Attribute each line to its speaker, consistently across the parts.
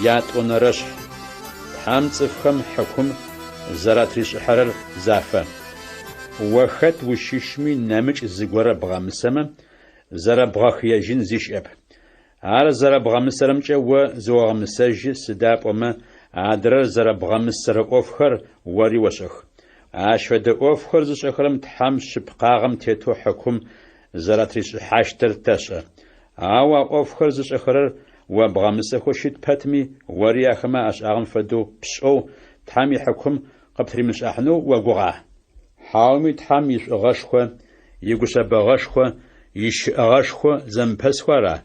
Speaker 1: Ятӏонэрэшъхь. Тхьэм цӏыфхэм хьыкум зэратришӏыхьэрэр зафэ. О хэт ущыщми нэмыкӏ зыгорэ бгъэмысэмэ, зэрэбгъэхыежьын зи щыӏэп. Ар зэрэбгъэмысэрэмкӏэ о зыогъэмысэжьы, сыда пӏомэ адрэр зэрэбгъэмысэрэ ӏофхэр ори ошӏэх. Ащ фэдэ ӏофхэр зышӏэхэрэм Тхьэм шъыпкъагъэм тетэу хьыкум зэратришӏыхьащтыр тэшӏэ. Ау а ӏофхэр зышӏэхэрэр о бгъэмысэхэу щыт пэтми, ори ахэмэ ашӏагъэм фэдэу пшӏэу Тхьэм ихьыкум къыптыримышӏыхьанэу огугъа? Хьауми Тхьэм ишӏугъэшхо, игушъэбэгъэшхо, ищыӏэгъэшхо зэмыпэсхэу ара?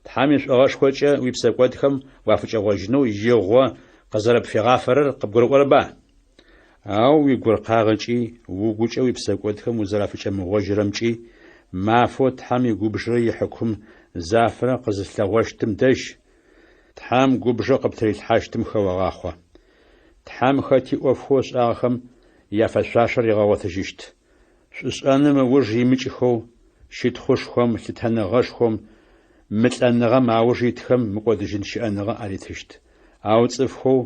Speaker 1: Тхьэм ишӏугъэшхокӏэ уипсэкӏодхэм уафыкӏэгъожьынэу игъо къызэрэпфигъафэрэр къыбгурыӏорэба? Ау уигуркъагъэкӏи, угукӏэ уипсэкӏодхэм узэрафыкӏэмыгъожьырэмкӏи, мафэу Тхьэм игубжырэ ихьыкум зафэрэ къызылъэгъощтым дэжь, Тхьэм губжэу къыптырилъхьащтым хэогъахъо. Тхьэм хэти ӏофхэу ышӏагъэхэм яфэшъуашэр ригъэгъотыжьыщт. Шӏушӏэным ыуж имыкӏхэу, щытхъушхом, лъытэныгъэшхом, мылӏэныгъэм ауж итхэм мыкӏодыжьын щыӏэныгъэ аритыщт. Ау цӏыфхэу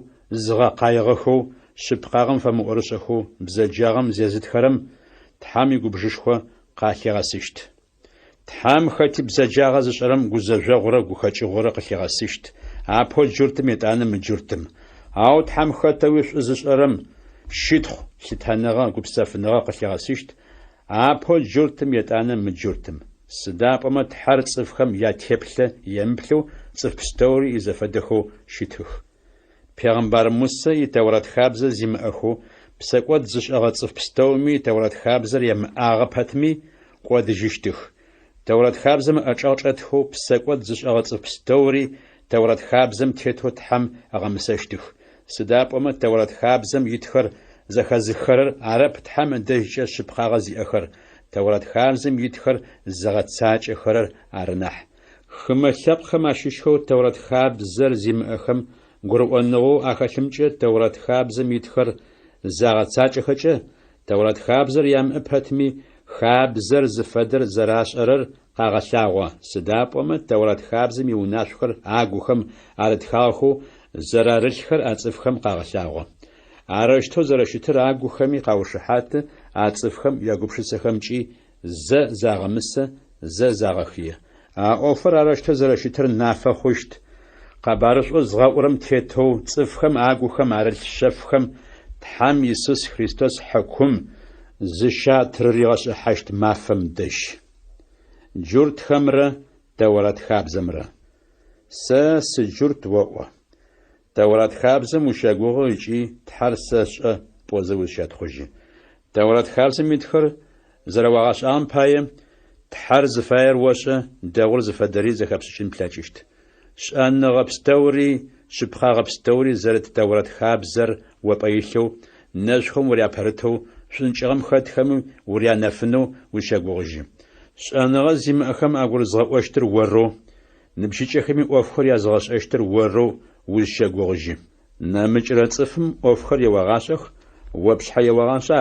Speaker 1: зызгъэкъаигъэхэу, шъыпкъагъэм фэмыӏорышӏэхэу бзэджагъэм зезытхэрэм Тхьэм игубжышхо къалъигъэсыщт. Тхьэм хэти бзэджагъэ зышӏэрэм гузэжъогъурэ гухэкӏыгъорэ къылъигъэсыщт, апэу джуртым етӏанэ мыджуртым. Ау Тхьэм хэтэуи шӏу зышӏэрэм щытхъу, лъытэныгъэ, гупсэфыныгъэ къылъигъэсыщт, апэу джуртым етӏанэ мыджуртым. Сыда пӏомэ Тхьэр цӏыфхэм ятеплъэ емыплъэу цӏыф пстэури изэфэдэхэу щытых. Пегъымбар Мусэ и Тэурэт хабзэ зимыӏэхэу, псэкӏод зышӏэгъэ цӏыф пстэуми Тэурэт хабзэр ямыӏагъэ пэтми, кӏодыжьыщтых. Тэурэт хабзэм ыӏэчӏэгъ чӏэтхэу псэкӏод зышӏэгъэ цӏыф пстэури Тэурэт хабзэм тетэу Тхьэм ыгъэмысэщтых. Сыда пӏомэ Тэурэт хабзэм итхэр зэхэзыххэрэр арэп Тхьэм ыдэжькӏэ шъыпкъагъэ зиӏэхэр, Тэурэт хабзэм итхэр зыгъэцакӏэхэрэр ары нахь. Хымэ лъэпкъхэм ащыщхэу Тэурэт хабзэр зимыӏэхэм гурыӏоныгъэу ахэлъымкӏэ Тэурэт хабзэм итхэр загъэцакӏэхэкӏэ, Тэурэт хабзэр ямыӏэ пэтми, хабзэр зыфэдэр зэрашӏэрэр къагъэлъагъо, сыда пӏомэ Тэурэт хабзэм иунашъохэр агухэм арытхагъэхэу зэрарылъхэр а цӏыфхэм къагъэлъагъо. Арэущтэу зэрэщытыр агухэми къаушыхьаты, а цӏыфхэм ягупшысэхэмкӏи зэ загъэмысэ, зэ загъэхые. А ӏофыр арэущтэу зэрэщытыр нафэ хъущт, къэбарышӏоу згъэӏурэм тетэу цӏыфхэм агухэм арылъ шъэфхэм Тхьэм Исус Христос хьыкум зыщатрыригъэшӏыхьащт мафэм дэжь. Джуртхэмрэ Тэурэт хабзэмрэ. Сэ сыджурт оӏо. Тэурэт хабзэм ущэгугъы ыкӏи Тхьэр сэшӏэ пӏозэ узщэтхъужьы. Тэурэт хабзэм итхэр зэрэуагъэшӏагъэм пае, Тхьэр зыфаер ошӏэ, дэгъур зыфэдэри зэхэпшӏыкӏын плъэкӏыщт. Шӏэныгъэ пстэури, шъыпкъагъэ пстэури зэрыт Тэурэт хабзэр о пӏэ илъэу, нэшъухэм уряпэрытэу, шӏункӏыгъэм хэтхэми урянэфынэу узщэгугъыжьы. Шӏэныгъэ зимыӏэхэм агурызгъэӏощтыр орэу, Ныбжьыкӏэхэми ӏофхэр языгъэшӏэщтыр орэу узщэгугъыжьы. Нэмыкӏрэ цӏыфым ӏофхэр еогъашӏэх, о пшъхьэ еогъашӏа?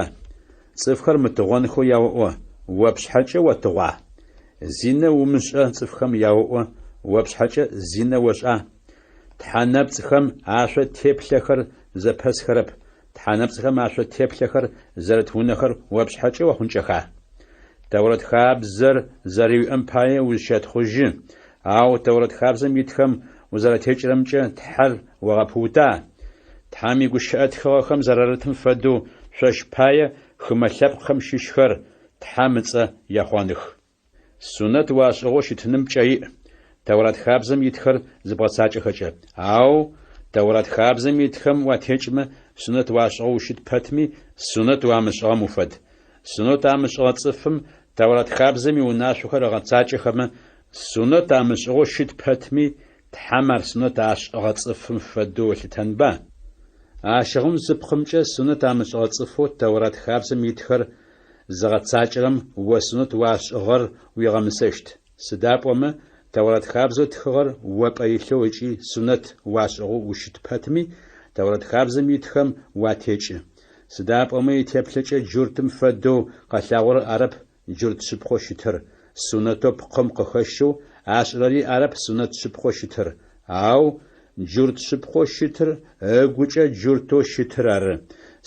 Speaker 1: Цӏыфхэр мытыгъонхэу яоӏо, о пшъхьэкӏэ отыгъуа? Зинэ умышӏэ цӏыфхэм яоӏо, о пшъхьэкӏэ зинэ ошӏа? Тхьэ нэпцӏхэм ашъо теплъэхэр зэпэсхэрэп, тхьэ нэпцӏхэм ашъо теплъэхэр зэрыт унэхэр о пшъхьэкӏэ охъункӏэха? Тэурэт хабзэр зэрэуиӏэм пае узщэтхъужьы, ау Тэурэт хабзэм итхэм узэрэтекӏырэмкӏэ Тхьэр огъэпыута? Тхьэм игущыӏэ тхыгъэхэм зэрарытым фэдэу шъощ пае хымэ лъэпкъхэм щыщхэр Тхьэм ыцӏэ ехъоных. Сунэт уашӏыгъэу щытыным пкӏэ иӏ, Тэурат хабзэм итхэр зыбгъэцакӏэхэкӏэ. Ау Тэурат хабзэм итхэм уатекӏмэ, сунэт уашӏыгъэу ущыт пэтми, сунэт уамышӏыгъэм уфэд. Сунэт амышӏыгъэ цӏыфым Тэурат хабзэм иунашъохэр ыгъэцакӏэхэмэ, сунэт амышӏыгъэу щыт пэтми, Тхьэм ар сунэт ашӏыгъэ цӏыфым фэдэу ылъытэнба? Ащыгъум зы пкъымкӏэ сунэт амышӏыгъэ цӏыфэу Тэурат хабзэм итхэр зыгъэцакӏэрэм о сунэт уашӏыгъэр уигъэмысэщт. Сыда пӏомэ Тэурат хабзэу тхыгъэр о пӏэ илъэу ыкӏи сунэт уашӏыгъэу ущыт пэтми, Тэурат хабзэм итхэм уатекӏы. Сыда пӏомэ итеплъэкӏэ джуртым фэдэу къэлъагъорэр арэп джурт шъыпкъэу щытыр, сунэтэу пкъым къыхэщэу ашӏырэри арэп сунэт шъыпкъэу щытыр, ау Джурт шъыпкъэу щытыр ыгукӏэ джуртэу щытыр ары.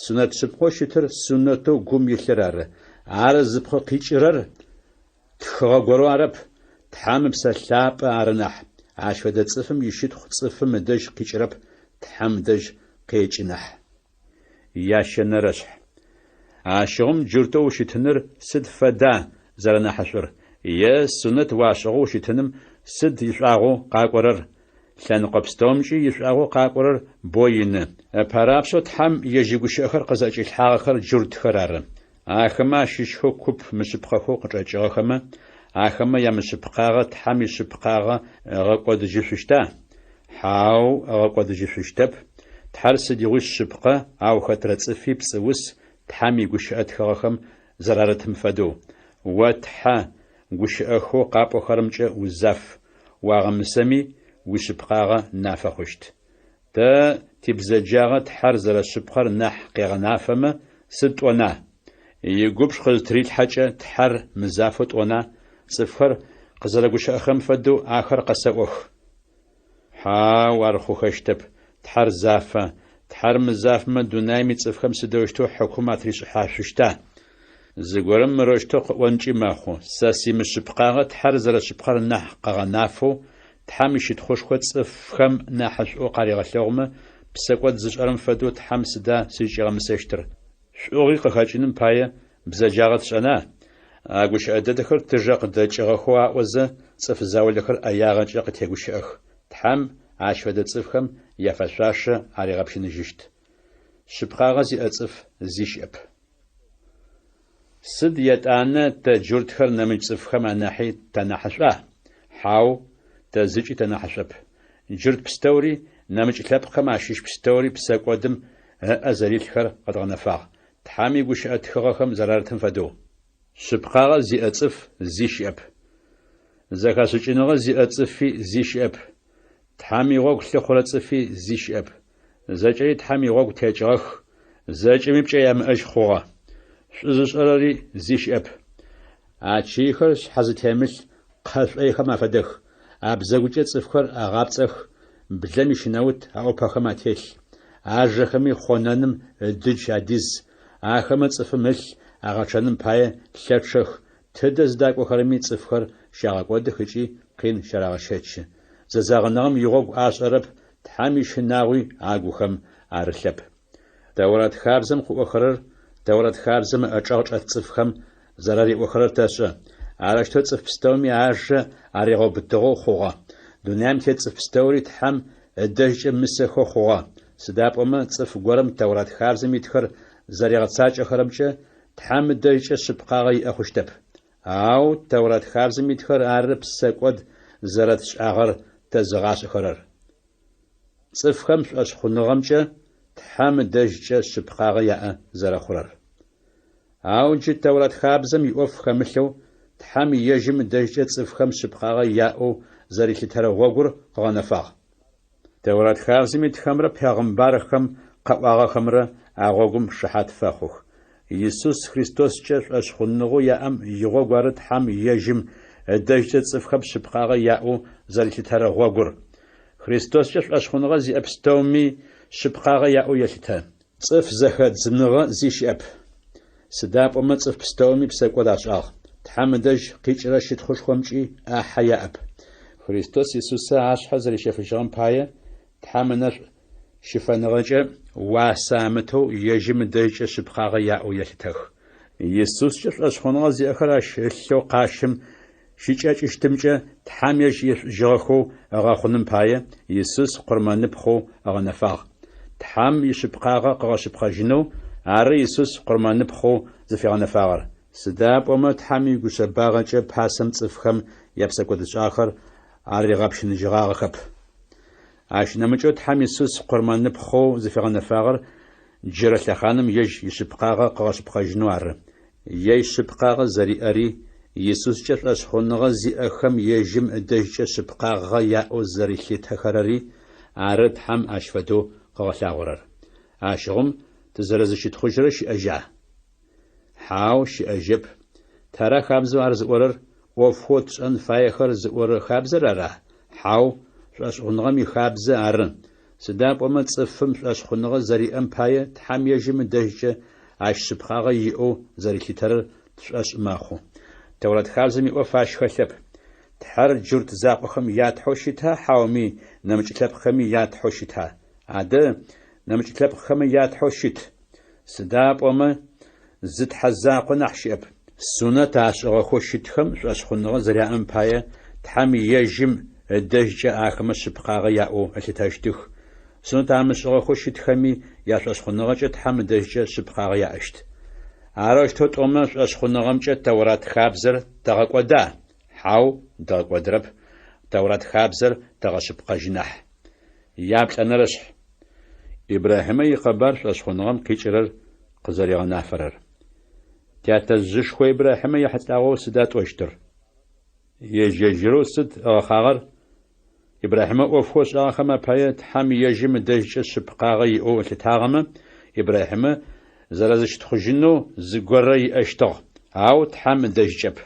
Speaker 1: Сунэт шъыпкъэу щытыр сунэтэу гум илъыр ары. Ар зыпкъ къикӏырэр тхыгъэ горэу арэп, Тхьэм Ыпсэ Лъапӏэ ары нахь. Ащ фэдэ цӏыфым ищытхъу цӏыфым ыдэжь къикӏырэп, Тхьэм дэжь къекӏы нахь. Ящэнэрэшъхь. Ащыгъум джуртэу ущытыныр сыд фэда зэрэнахьышӏур, е сунэт уашӏыгъэу ущытыным сыд ишӏуагъэу къакӏорэр? Лъэныкъо пстэумкӏи ишӏуагъэу къакӏорэр бо ины. Ыпэрапшӏэу Тхьэм ежь игущыӏэхэр къызӏэкӏилъхьагъэхэр джуртхэр ары. Ахэмэ ащыщхэу куп мышъыпкъэхэу къычӏэкӏыгъэхэмэ, ахэмэ ямышъыпкъагъэ Тхьэм ишъыпкъагъэ ыгъэкӏодыжьышъущта? Хьау, ыгъэкӏодыжьышъущтэп. Тхьэр сыдигъуи шъыпкъэ, ау хэтрэ цӏыфи пцӏыус, Тхьэм игущыӏэ тхыгъэхэм зэрарытым фэдэу. О Тхьэ, гущыӏэхэу къапӏохэрэмкӏэ узаф, уагъэмысэми, уишъыпкъагъэ нафэ хъущт. Тэ тибзэджагъэ Тхьэр зэрэшъыпкъэр нахь къегъэнафэмэ, сыд тӏона? Игубж къызытырилъхьэкӏэ Тхьэр мызафэу тӏона? Цӏыфхэр къызэрэгущыӏэхэрэм фэдэу ахэр къэсэӏох. Хьау, ар хъухэщтэп, Тхьэр зафэ. Тхьэр мызафэмэ, дунаим ицӏыфхэм сыдэущтэу хьыкум атришӏыхьашъущта? Зыгорэм мырэущтэу къыӏонкӏи мэхъу, Сэ симышъыпкъагъэ Тхьэр зэрэшъыпкъэр нахь къыгъэнафэу, Тхьэм ищытхъушхо цӏыфхэм нахьышӏоу къаригъэлъэгъумэ, псэкӏод зышӏэрэм фэдэу Тхьэм сыда сызкӏигъэмысэщтыр? Шӏугъи къыхэкӏыным пае бзэджагъэ тшӏэна? А гущыӏэ дэдэхэр тыжэ къыдэкӏыгъэхэу аӏозэ, цӏыф заулэхэр ӏэягъэкӏэ къытегущыӏэх. Тхьэм ащ фэдэ цӏыфхэм яфэшъуашэ аригъэпщыныжьыщт. Шъыпкъагъэ зиӏэ цӏыф зи щыӏэп. Сыд етӏанэ тэ джуртхэр нэмыкӏ цӏыфхэм анахьи танахьышӏуа? Хьау, тэ зыкӏи тэнахьышӏоп. Джурт пстэури, нэмыкӏ лъэпкъхэм ащыщ пстэури псэкӏодым ыӏэ зэрилъхэр къэдгъэнэфагъ, Тхьэм игущыӏэ тхыгъэхэм зэрарытым фэдэу. Шъыпкъагъэ зиӏэ цӏыф зи щыӏэп. Зэхэшӏыкӏыныгъэ зиӏэ цӏыфи зи щыӏэп. Тхьэм игъогу лъыхъурэ цӏыфи зи щыӏэп. Зэкӏэри Тхьэм игъогу текӏыгъэх, зэкӏэми пкӏэ ямыӏэжь хъугъэ. Шӏу зышӏэрэри зи щыӏэп. Ачыйхэр шъхьэ зытемылъ кхъэ шӏойхэм афэдэх, абзэгукӏэ цӏыфхэр агъапцӏэх, блэм ищынэут аӏупэхэм ателъ. Ажэхэми хъонэным ыдыдж адиз, ахэмэ цӏыфым ылъ агъэчъэным пае лъэчъэх, тыдэ зыдакӏохэрэми цӏыфхэр щагъэкӏодых ыкӏи къин щарагъэщэчы. Зэзэгъыныгъэм игъогу ашӏэрэп, Тхьэм ищынагъуи агухэм арылъэп. Тэурат хабзэм къыӏохэрэр Тэурат хабзэм ыӏэчӏэгъ чӏэт цӏыфхэм зэрариӏохэрэр тэшӏэ. Арэущтэу цӏыф пстэуми ажэ аригъэубытыгъэу хъугъэ. Дунаим тет цӏыф пстэури Тхьэм ыдэжькӏэ мысэхэу хъугъэ. Сыда пӏомэ цӏыф горэм Тэурат хабзэм итхэр зэригъэцакӏэхэрэмкӏэ Тхьэм ыдэжькӏэ шъыпкъагъэ иӏэ хъущтэп. Ау Тэурат хабзэм итхэр ары псэкӏод зэрэтшӏагъэр тэзыгъашӏэхэрэр. Цӏыфхэм шӏошъхъуныгъэмкӏэ Тхьэм ыдэжькӏэ шъыпкъагъэ яӏэ зэрэхъурэр. Ау джы Тэурат хабзэм иӏоф хэмылъэу, Тхьэм ежьым ыдэжькӏэ цӏыфхэм шъыпкъагъэ яӏэу зэрилъытэрэ гъогур къыгъэнэфагъ. Тэурат хабзэм итхэмрэ пегъымбархэм къаӏуагъэхэмрэ а гъогум шыхьат фэхъух. Исус Христоскӏэ шӏошъхъуныгъэу яӏэм игъогу ары Тхьэм ежьым ыдэжькӏэ цӏыфхэм шъыпкъагъэ яӏэу зэрилъытэрэ гъогур. Христоскӏэ шӏошъхъуныгъэ зиӏэ пстэуми шъыпкъагъэ яӏэу елъытэ. Цӏыф зэхэдзыныгъэ зи щыӏэп. Сыда пӏомэ цӏыф пстэуми псэкӏод ашӏагъ, Тхьэм ыдэжь къикӏырэ щытхъушхомкӏи ӏахьэ яӏэп. Христос Исусэ ашъхьэ зэрищэфыжьыгъэм пае, Тхьэм ынэшӏу щыфэныгъэкӏэ уасэ амытэу ежьым ыдэжькӏэ шъыпкъагъэ яӏэу елъытэх. Исускӏэ шӏошъхъуныгъэ зиӏэхэр ащ ылъэу къащым щыкӏэкӏыщтымкӏэ Тхьэм ежь ешӏужьыгъэхэу ыгъэхъуным пае, Исус къурмэныпхъэу ыгъэнэфагъ. Тхьэм ишъыпкъагъэ къыгъэшъыпкъэжьынэу ары Исус къурмэныпхъэу зыфигъэнэфагъэр. Сыда пӏомэ Тхьэм игушъэбагъэкӏэ пасэм цӏыфхэм япсэкӏодышӏагъэхэр аригъэпщыныжьыгъагъэхэп. Ащ нэмыкӏэу Тхьэм Исус къурмэныпхъэу зыфигъэнэфагъэр джырэ лъэхъаным ежь ишъыпкъагъэ къыгъэшъыпкъэжьынэу ары. Ежь шъыпкъагъэ зэриӏэри, Исускӏэ шӏошъхъуныгъэ зиӏэхэм ежьым ыдэжькӏэ шъыпкъагъэ яӏэу зэрилъытэхэрэри ары Тхьэм ащ фэдэу къыгъэлъагъорэр. Ащыгъум тызэрэзыщытхъужьырэ щыӏэжьа? Хьау, щыӏэжьэп. Тара хабзэу ар зыӏорэр? ӏофхэу тшӏэн фаехэр зыӏорэ хабзэр ара? Хьау, шӏошъхъуныгъэм ихабзэ ары, сыда пӏомэ цӏыфым шӏошъхъуныгъэ зэриӏэм пае Тхьэм ежьым ыдэжькӏэ ащ шъыпкъагъэ иӏэу зэрилъытэрэр тшӏошъ мэхъу. Тэурат хабзэм иӏоф ащ хэлъэп. Тхьэр джурт закъохэм я Тхьэу щыта хьауми нэмыкӏ лъэпкъхэми я Тхьэу щыта? Адэ, нэмыкӏ лъэпкъхэми я Тхьэу щыт. Сыда пӏомэ зы Тхьэ закъо нахь щыӏэп. Сунэт ашӏыгъэхэу щытхэм шӏошъхъуныгъэ зэряӏэм пае, Тхьэм ежьым ыдэжькӏэ ахэмэ шъыпкъагъэ яӏэу ылъытэщтых, сунэт амышӏыгъэхэу щытхэми яшӏошъхъуныгъэкӏэ Тхьэм ыдэжькӏэ шъыпкъагъэ яӏэщт. Арэущтэу тӏомэ, шӏошъхъуныгъэмкӏэ Тэурат хабзэр тэгъэкӏода? Хьау, дгъэкӏодырэп, Тэурат хабзэр тэгъэшъыпкъэжьы нахь. Яплӏэнэрэшъхь. Ибрахьимэ икъэбар шӏошъхъуныгъэм къикӏырэр къызэригъэнафэрэр. Тятэжъышхо Ибрахьимэ ехьылӏагъэу сыда тӏощтыр? Ежь-ежьырэу сыд ыгъэхъагъэр? Ибрахьимэ ӏофхэу ышӏагъэхэм апае Тхьэм ежьым ыдэжькӏэ шъыпкъагъэ иӏэу ылъытагъэмэ, Ибрахьимэ зэрэзыщытхъужьынэу зыгорэ иӏэщтыгъ, ау Тхьэм ыдэжькӏэп.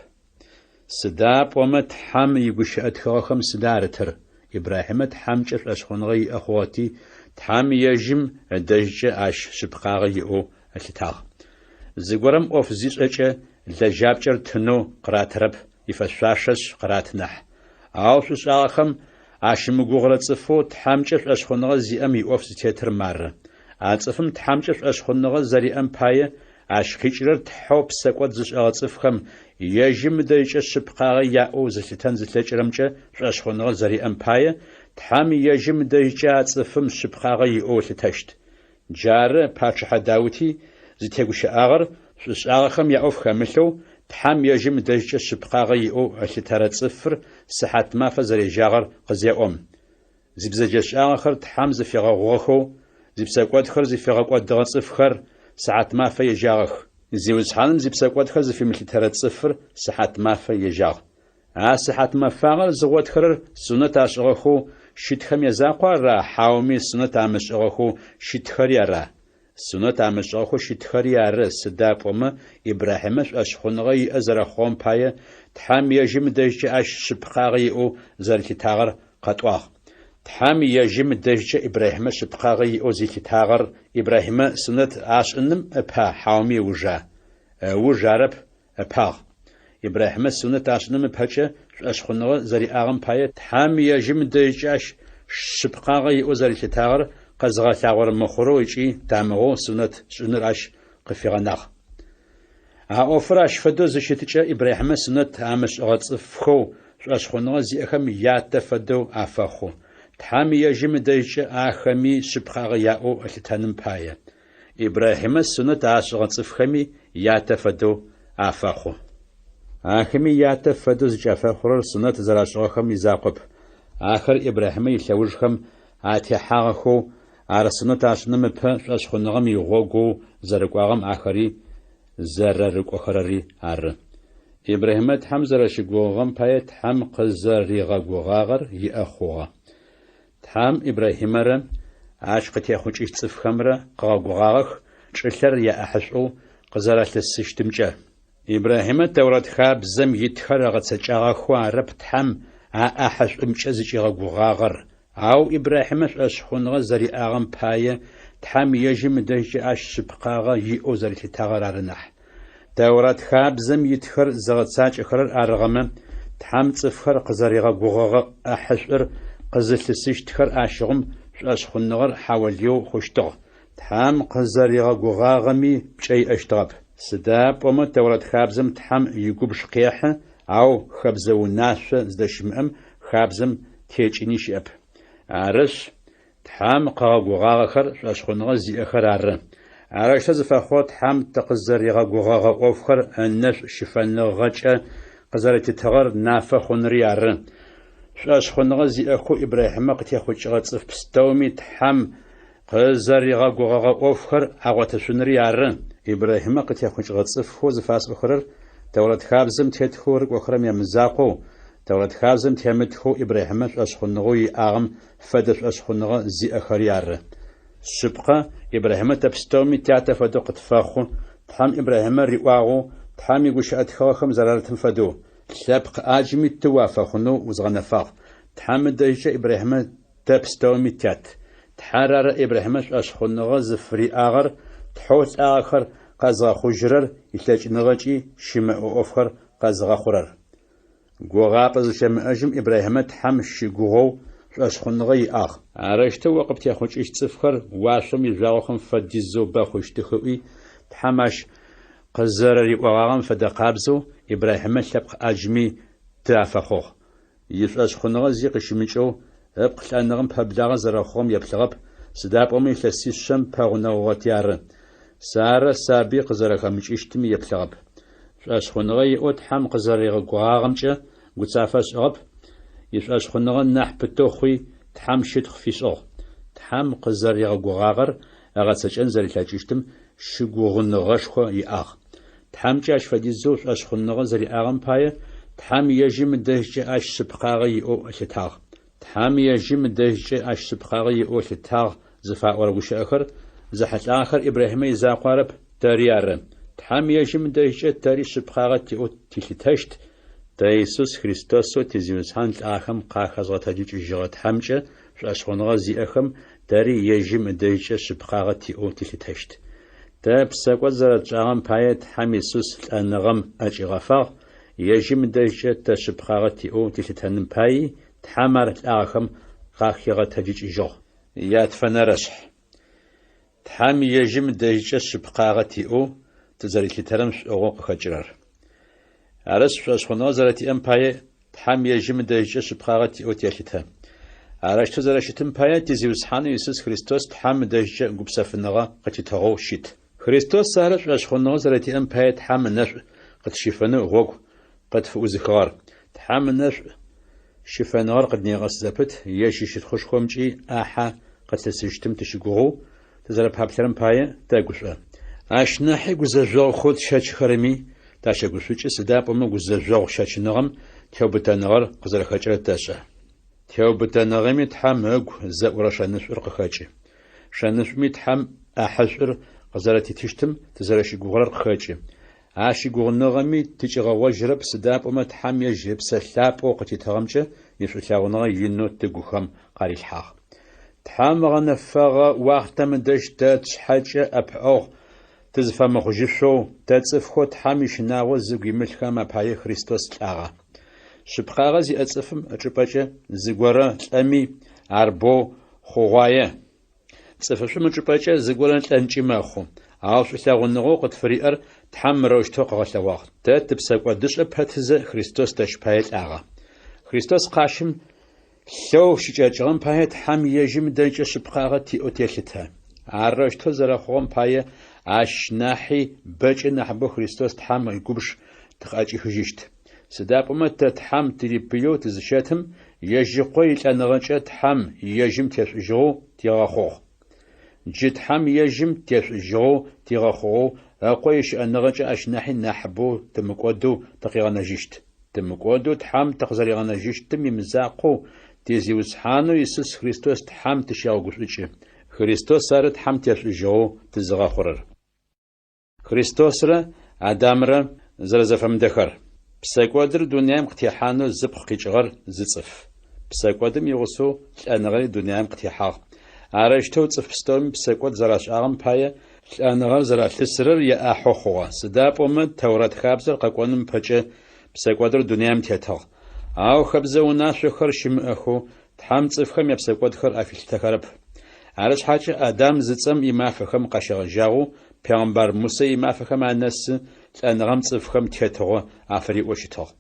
Speaker 1: Сыда пӏомэ Тхьэм игущыӏэ тхыгъэхэм сыда арытыр? Ибрахьимэ Тхьэмкӏэ шӏошъхъуныгъэ иӏэ хъугъэти, Тхьэм ежьым ыдэжькӏэ ащ шъыпкъагъэ иӏэу ылъытагъ. Зыгорэм ӏоф зишӏэкӏэ, лэжьапкӏэр тынэу къыратырэп, ифэшъуашэшъ къыраты нахь. Ау шӏушӏагъэхэм ащымыгугъырэ цӏыфэу Тхьэмкӏэ шӏошъхъуныгъэ зиӏэм иӏоф зытетыр мары. А цӏыфым Тхьэмкӏэ шӏошъхъуныгъэ зэриӏэм пае Ащ къикӏырэр Тхьэу псэкӏод зышӏэгъэ цӏыфхэм, ежьым ыдэжькӏэ шъыпкъагъэ яӏэу зылъытэн зылъэкӏырэмкӏэ шӏошъхъуныгъэ зэриӏэм пае, Тхьэм ежьым ыдэжькӏэ а цӏыфым шъыпкъагъэ иӏэу ылъытэщт. Джары пачъыхьэ Даути зытегущыӏагъэр шӏушӏагъэхэм яӏоф хэмылъэу, Тхьэм ежьым ыдэжькӏэ шъыпкъагъэ иӏэу ылъытэрэ цӏыфыр сыхьатмафэ зэрежьагъэр къызеӏом. Зибзэджэшӏагъэхэр Тхьэм зыфигъэгъугъэхэу, зипсэкӏодхэр зыфигъэкӏодыгъэ цӏыфхэр сыхьатмафэ ежьагъэх. Зиусхьаным зипсэкӏодхэр зыфимылъытэрэ цӏыфыр сыхьатмафэ ежьагъ. А сыхьатмэфагъэр зыгъотхэрэр сунэт ашӏыгъэхэу щытхэм язакъуа ара хьауми сунэт амышӏыгъэхэу щытхэри ара? Сунэт амышӏыгъэхэу щытхэри ары, сыда пӏомэ Ибрахьимэ шӏошъхъуныгъэ иӏэ зэрэхъугъэм пае, Тхьэм ежьым ыдэжькӏэ ащ шъыпкъагъэ иӏэу зэрилъытагъэр къэтӏуагъ. Тхьэм ежьым ыдэжькӏэ Ибрахьимэ шъыпкъагъэ иӏэу зилъытагъэр Ибрахьимэ сунэт ашӏыным ыпа хьауми ыужа? Ыуж арэп, ыпагъ. Ибрахьимэ сунэт ашӏыным ыпэкӏэ шӏошъхъуныгъэ зэриӏагъэм пае Тхьэм ежьым ыдэжькӏэ ащ шъыпкъагъэ иӏэу зэрилъытагъэр къэзыгъэлъагъорэ мыхъурэу ыкӏи тамыгъэу сунэт шӏыныр ащ къыфигъэнагъ. А ӏофыр ащ фэдэу зыщытыкӏэ Ибрахьимэ сунэт амышӏыгъэ цӏыфхэу шӏошъхъуныгъэ зиӏэхэм ятэ фэдэу афэхъу, Тхьэм ежьым ыдэжькӏэ ахэми шъыпкъагъэ яӏэу ылъытэным пае. Ибрахьимэ сунэт ашӏыгъэ цӏыфхэми ятэ фэдэу афэхъу. Ахэми ятэ фэдэу зыкӏафэхъурэр сунэт зэрашӏыгъэхэм изакъоп, ахэр Ибрахьимэ илъэужхэм атехьагъэхэу, ар сунэт ашӏыным ыпэ шӏошъхъуныгъэм игъогоу зэрыкӏуагъэм ахэри зэрэрыкӏохэрэри ары. Ибрахьимэ Тхьэм зэрэщыгугъыгъэм пае Тхьэм къызэригъэгугъагъэр иӏэ хъугъэ. Тхьэм Ибрахьимэрэ ащ къытехъукӏыщт цӏыфхэмрэ къыгъэгугъагъэх чӏылъэр яӏахьышӏоу къызэралъысыщтымкӏэ. Ибрахьимэ Тэурат хабзэм итхэр ыгъэцэкӏагъэхэу арэп Тхьэм а ӏахьышӏумкӏэ зыкӏигъэгугъагъэр, ау Ибрахьимэ шӏошъхъуныгъэ зэриӏагъэм пае Тхьэм ежьым ыдэжькӏэ ащ шъыпкъагъэ иӏэу зэрилъытагъэр ары нахь. Тэурат хабзэм итхэр зыгъэцакӏэхэрэр арыгъэмэ, Тхьэм цӏыфхэр къызэригъэгугъэгъэ ӏахьышӏур къызылъысыщтхэр ащыгъум шӏошъхъуныгъэр хьаолыеу хъущтыгъ, Тхьэм къызэригъэгугъагъэми пкӏэ иӏэщтыгъэп. Сыда пӏомэ Тэурат хабзэм Тхьэм игубж къехьы, ау хэбзэ унашъо зыдэщымыӏэм хабзэм текӏыни щыӏэп. Арышъ, Тхьэм къыгъэгугъагъэхэр шӏошъхъуныгъэ зиӏэхэр ары. Арэущтэу зыфэхъугъэр Тхьэм тыкъызэригъэгугъэгъэ ӏофхэр ынэшӏу щыфэныгъэкӏэ къызэрэтитыгъэр нафэ хъунри ары. Шӏошъхъуныгъэ зиӏэхэу Ибрахьимэ къытехъукӏыгъэ цӏыф пстэуми Тхьэм къызэригъэгугъэгъэ ӏофхэр агъотышъунри ары. Ибрахьимэ къытехъукӏыгъэ цӏыфхэу зыфасӏохэрэр Тэурат хабзэм тетхэу рыкӏохэрэм ямызакъоу, Тэурат хабзэм темытхэу Ибрахьимэ шӏошъхъуныгъэу иӏагъэм фэдэ шӏошъхъуныгъэ зиӏэхэри ары. Шъыпкъэ, Ибрахьимэ тэ пстэуми тятэ фэдэу къытфэхъу, Тхьэм Ибрахьимэ риӏуагъэу, Тхьэм игущыӏэ тхыгъэхэм зэрарытым фэдэу, Лъэпкъ ӏаджми ты уафэхъунэу узгъэнэфагъ. Тхьэм ыдэжькӏэ Ибрахьимэ тэ пстэуми тят. Тхьэр ары Ибрахьимэ шӏошъхъуныгъэ зыфыриӏагъэр, Тхьэу лӏагъэхэр къэзгъэхъужьырэр илъэкӏыныгъэкӏи щымыӏэ ӏофхэр къэзгъэхъурэр. Гугъапӏэ зыщэмыӏэжьым Ибрахьимэ Тхьэм щыгугъэу шӏошъхъуныгъэ иӏагъ. Арэущтэу о къыптехъукӏыщт цӏыфхэр уашъом ижъуагъохэм фэдизэу бэ хъущтых ыӏуи, Тхьэм ащ къызэрэриӏогъагъэм фэдэ къабзэу Ибрахьимэ лъэпкъ ӏаджми ты афэхъугъ. Ишӏошъхъуныгъэ зи къыщымыкӏэу, ыпкъ лӏэныгъэм пэблагъэ зэрэхъугъэм еплъыгъэп, сыда пӏомэ илъэсишъэм пэгъунэгъугъэти ары. Сарэ сабый къызэрэхэмыкӏыщтми еплъыгъэп. Шӏошъхъуныгъэ иӏэу Тхьэм къызэригъэгугъагъэмкӏэ гуцафэ ышӏыгъэп, ишӏошъхъуныгъэ нахь пытэу хъуи, Тхьэм щытхъу фишӏыгъ. Тхьэм къызэригъэгугъагъэр ыгъэцэкӏэн зэрилъэкӏыщтым щыгугъыныгъэшхо иӏагъ. Тхьэмкӏэ ащ фэдизэу шӏошъхъуныгъэ зэриӏагъэм пае, Тхьэм ежьым ыдэжькӏэ ащ шъыпкъагъэ иӏэу ылъытагъ. Тхьэм ежьым ыдэжькӏэ ащ шъыпкъагъэ иӏэу ылъытагъ зыфаӏорэ гущыӏэхэр зэхьылӏагъэхэр Ибрахьимэ изакъу арэп, тэри ары. Тхьэм ежьым ыдэжькӏэ тэри шъыпкъагъэ тиӏэу тилъытэщт, тэ Исус Христосэу ти Зиусхьан лӏахэм къахэзгъэтэджыкӏыжьыгъэ Тхьэмкӏэ шӏошъхъуныгъэ зиӏэхэм тэри ежьым ыдэжькӏэ шъыпкъагъэ тиӏэу тилъытэщт. Тэ псэкӏод зэрэтшӏагъэм пае Тхьэм Исус лӏэныгъэм ӏэкӏигъэфагъ, ежьым ыдэжькӏэ тэ шъыпкъагъэ тиӏэу тилъытэным паий Тхьэм ар лӏагъэхэм къахигъэтэджыкӏыжьыгъ. Ятфэнэрэшъхь. Тхьэм ежьым ыдэжькӏэ шъыпкъагъэ тиӏэу тызэрилъытэрэм шӏугъэу къыхэкӏырэр. Арышъ, шӏошъхъуныгъэ зэрэтиӏэм пае Тхьэм ежьым ыдэжькӏэ шъыпкъагъэ тиӏэу телъытэ. Арэущтэу зэрэщытым пае ти Зиусхьанэу Исус Христос Тхьэм ыдэжькӏэ гупсэфыныгъэ къытитыгъэу щыт. Христос ары шӏошъхъуныгъэ зэрэтиӏэм пае Тхьэм ынэшӏу къытщифэнэу гъогу къытфыӏузыхыгъэр. Тхьэм ынэшӏу щыфэныгъэр къыднегъэс зэпыт, ежь ищытхъушхомкӏи ӏахьэ къытлъысыщтым тыщыгугъэу тызэрэпаплъэрэм пае тэгушӏо. Ащ нахьи гузэжъогъухэу тщэчыхэрэми тащэгушӏукӏы, сыда пӏомэ гузэжъогъу щэчыныгъэм теубытэныгъэр къызэрэхэкӏырэр тэшӏэ. Теубытэныгъэми Тхьэм ыгу зэӏурэ шэнышӏур къыхэкӏы. Шэнышӏуми Тхьэм ӏахьышӏур къызэрэтитыщтым тызэрэщыгугъырэр къыхэкӏы. А щыгугъыныгъэми тыкӏигъэгъожьырэп, сыда пӏомэ Тхьэм ежь Ыпсэ Лъапӏэу къытитыгъэмкӏэ ишӏулъэгъуныгъэ инэу тыгухэм къарилъхьагъ. Тхьэм ыгъэнэфэгъэ уахътэм ыдэжь тэ тшъхьэкӏэ ӏэпыӏэгъу тызыфэмыхъужьышъоу, тэ цӏыфхэу Тхьэм ищынагъо зыгу имылъхэм апае Христос лӏагъэ. Шъыпкъагъэ зиӏэ цӏыфым ычӏыпӏэкӏэ зыгорэ лӏэми, ар боу хъугъуае. Цӏыфышӏум ычӏыпӏэкӏэ зыгорэ лӏэнкӏи мэхъу, ау шӏулъэгъуныгъэу къытфыриӏэр Тхьэм мырэущтэу къыгъэлъэгъуагъ: тэ тыпсэкӏодышӏэ пэтызэ Христос тэщ пае лӏагъэ. Христос къащым лъэу щыкӏэкӏыгъэм пае Тхьэм ежьым ыдэжькӏэ шъыпкъагъэ тиӏэу телъытэ. Арэущтэу зэрэхъугъэм пае ащ нахьи бэкӏэ нахьыбэу Христос Тхьэм игубж тыкъыӏэкӏихыжьыщт. Сыда пӏомэ тэ Тхьэм тырипыеу тызыщэтым, ежь Ыкъо илӏэныгъэкӏэ Тхьэм ежьым тешӏужьыгъэу тигъэхъугъ. Джы Тхьэм ежьым тешӏужьыгъэу тигъэхъугъэу Ыкъо ищыӏэныгъэкӏэ ащ нахьи нахьыбэу тымыкӏодэу тыкъигъэнэжьыщт. Тымыкӏодэу Тхьэм тыкъызэригъэнэжьыщтым имызакъоу, ти Зиусхьанэу Исус Христос Тхьэм тыщегъэгушӏукӏы. Христос ары Тхьэм тешӏужьыгъэу тызыгъэхъурэр. Христосрэ Адамрэ зэрэзэфэмыдэхэр. Псэкӏодыр дунаим къытехьанэу зыпкъ къикӏыгъэр зы цӏыф. Псэкӏодым игъусэу лӏэныгъэри дунаим къытехьагъ. Арэущтэу цӏыф пстэуми псэкӏод зэрашӏагъэм пае лӏэныгъэр зэралъысырэр яӏахьэу хъугъэ, сыда пӏомэ Тэурат хабзэр къэкӏоным ыпэкӏэ псэкӏодыр дунаим тетыгъ. Ау хэбзэ унашъохэр щымыӏэхэу Тхьэм цӏыфхэм япсэкӏодхэр афилъытэхэрэп. Ары шъхьакӏэ Адам зыцӏэм имафэхэм къащегъэжьагъэу пегъэмбар Мусэ имафэхэм анэсы лӏэныгъэм цӏыфхэм тетыгъо афыриӏэу щытыгъ.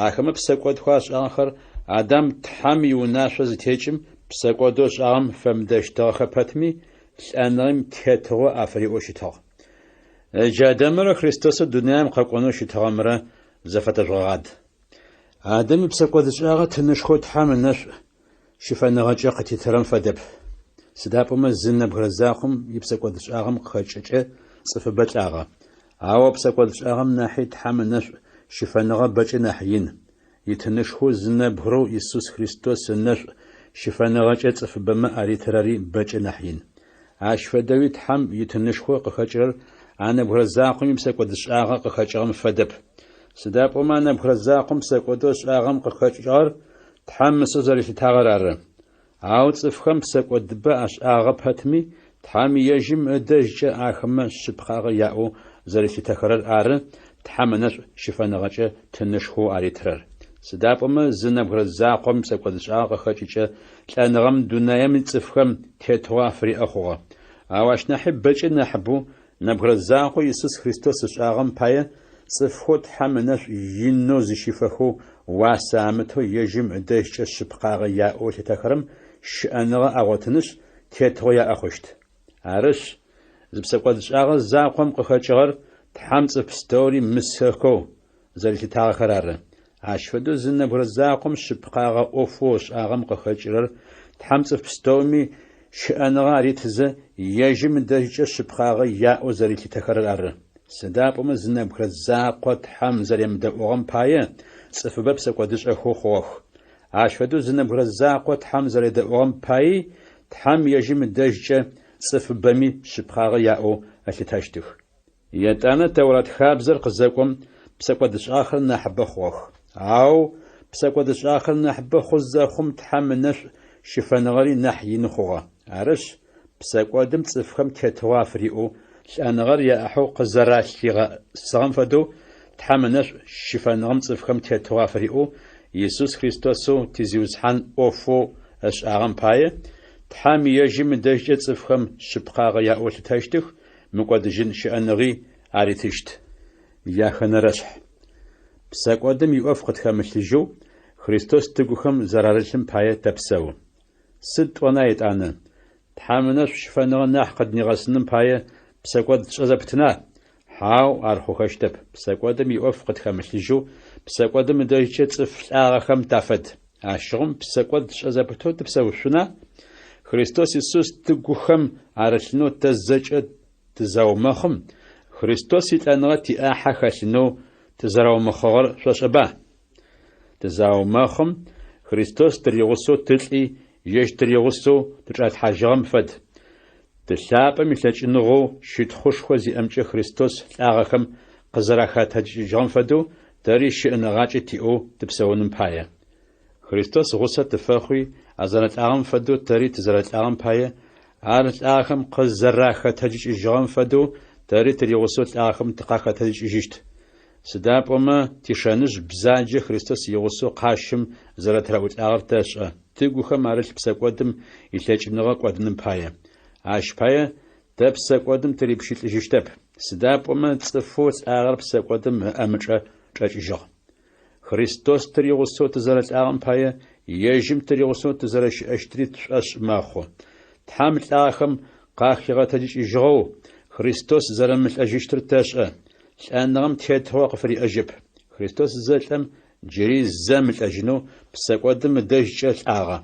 Speaker 1: Ахэмэ псэкӏодхэу ашӏагъэхэр Адам Тхьэм иунашъо зытекӏым псэкӏодэу ышӏагъэм фэмыдэщтыгъэхэ пэтми, лӏэныгъэм тетыгъо афыриӏэу щытыгъ. Ыджы Адамэрэ Христосэу дунаим къэкӏонэу щытыгъэмрэ зэфэтэжъугъэгъад. Адэм ипсэкӏодышӏагъэ тынышхоу Тхьэм ынэшӏу щыфэныгъэкӏэ къытитырэм фэдэп. Сыда пӏомэ зы нэбгырэ закъом ипсэкӏодышӏагъэм къыхэкӏыкӏэ цӏыфыбэ лӏагъэ. Ау а псэкӏодышӏагъэм нахьи Тхьэм ынэшӏу щыфэныгъэ бэкӏэ нахь ин. Итынышхоу зы нэбгырэу Исус Христос ынэшӏу щыфэныгъэкӏэ цӏыфыбэмэ аритырэри бэкӏэ нахь ин. Ащ фэдэуи Тхьэм итынышхо къыхэкӏырэр а нэбгырэ закъом ипсэкӏодышӏагъэ къыхэкӏыгъэм фэдэп. Сыда пӏомэ а нэбгырэ закъом псэкӏодэу ышӏагъэм къыхэкӏыгъэр Тхьэм мысэу зэрилъытагъэр ары. Ау цӏыфхэм псэкӏодыбэ ашӏагъэ пэтми, Тхьэм ежьым ыдэжькӏэ ахэмэ шъыпкъагъэ яӏэу зэрилъытэхэрэр ары Тхьэм ынэшӏу щыфэныгъэкӏэ тынышхоу аритырэр. Сыда пӏомэ зы нэбгырэ закъом псэкӏодышӏагъэ къыхэкӏыкӏэ лӏэныгъэм дунаем цӏыфхэм тетыгъо афыриӏэ хъугъэ. Ау ащ нахьи бэкӏэ нахьыбэу нэбгырэ закъоу Исус Христос ышӏагъэм пае цӏыфхэу Тхьэм ынэшӏу инэу зыщифэхэу уасэ амытэу ежьым ыдэжькӏэ шъыпкъагъэ яӏэу ылъытэхэрэм щыӏэныгъэ агъотынышъ, тетыгъо яӏэ хъущт. Арышъ, зы псэкӏодшӏагъэ закъом къыхэкӏыгъэр Тхьэм цӏыф пстэури мысэхэу зэрилъытагъэхэр ары. Ащ фэдэу зы нэбгырэ закъом шъыпкъагъэ ӏофэу ышӏагъэм къыхэкӏырэр Тхьэм цӏыф пстэуми щыӏэныгъэ аритызэ, ежьым ыдэжькӏэ шъыпкъагъэ яӏэу зэрилъытэхэрэр ары. Сыда пӏомэ зы нэбгырэ закъо Тхьэм зэремыдэӏугъэм пае цӏыфыбэ псэкӏодышӏэхэу хъугъэх. Ащ фэдэу зы нэбгырэ закъо Тхьэм зэредэӏугъэм паий Тхьэм ежьым ыдэжькӏэ цӏыфыбэми шъыпкъагъэ яӏэу ылъытэщтых. Етӏанэ Тэурат хабзэр къызэкӏом, псэкӏодышӏагъэхэр нахьыбэ хъугъэх. Ау псэкӏодышӏагъэхэр нахьыбэ хъу зэхъум Тхьэм ынэшӏу щыфэныгъэри нахь ины хъугъэ. Арышъ, псэкӏодым цӏыфхэм тетыгъо афыриӏэу, лӏэныгъэр яӏахьэу къызэралъигъэсыгъэм фэдэу, Тхьэм ынэшӏу щыфэныгъэм цӏыфхэм тетыгъо афыриӏэу, Исус Христосэу ти Зиусхьан ӏофэу ышӏагъэм пае, Тхьэм ежьым ыдэжькӏэ цӏыфхэм шъыпкъагъэ яӏэу ылъытэщтых, мыкӏодыжьын щыӏэныгъи аритыщт. Яхэнэрэшъхь. Псэкӏодым иӏоф къытхэмылъыжьэу, Христос тыгухэм зэрарылъым пае тэпсэу. Сыд тӏона етӏанэ? Тхьэм ынэшӏу щыфэныгъэ нахь къыднигъэсыным пае псэкӏод тшӏэ зэпытына? Хьау, ар хъухэщтэп. Псэкӏодым иӏоф къытхэмылъыжьэу, псэкӏодым ыдэжькӏэ цӏыф лӏагъэхэм тафэд. Ащыгъум псэкӏод тшӏэ зэпытэу тыпсэушъуна? Христос Исус тыгухэм арылъынэу тэ зэкӏэ тызаумэхъым, Христос илӏэныгъэ тиӏахьэ хэлъынэу тызэраумэхъыгъэр шъошӏэба? Тызаумэхъым, Христос тыригъусэу тылӏи, ежь тыригъусэу тычӏалъхьажьыгъэм фэд. Ты лъапӏэм илъэкӏыныгъэу щытхъушхо зиӏэмкӏэ Христос лӏагъэхэм къызэрахэтэджыкӏыжьыгъэм фэдэу, тэри щыӏэныгъакӏэ тиӏэу тыпсэуным пае. Христос гъусэ тыфэхъуи, а зэрэлӏагъэм фэдэу тэри тызэрэлӏагъэм пае, ар лӏагъэхэм къызэрахэтэджыкӏыжьыгъэм фэдэу тэри тыригъусэу лӏагъэхэм тыкъахэтэджыкӏыжьыщт. Сыда пӏомэ тишэныжъ бзаджэ Христос игъусэу къащым зэрэтыраӏулӏагъэр тэшӏэ, тыгухэм арылъ псэкӏодым илъэкӏыныгъэ кӏодыным пае. Ащ пае тэ псэкӏодым тырипщылӏыжьыщтэп, сыда пӏомэ цӏыфэу лӏагъэр псэкӏодым ыӏэмычӏэ чӏэкӏыжьыгъ. Христос тыригъусэу тызэрэлӏагъэм пае, ежьым тыригъусэу тызэрэщыӏэщтри тшӏошъ мэхъу. Тхьэм лӏагъэхэм къахигъэтэджыкӏыжьыгъэу, Христос зэрэмылӏэжьыщтыр тэшӏэ. Лӏэныгъэм тетыгъо къыфыриӏэжьэп. Христос зэлӏэм, джыри зэ мылӏэжьынэу псэкӏодым ыдэжькӏэ лӏагъэ.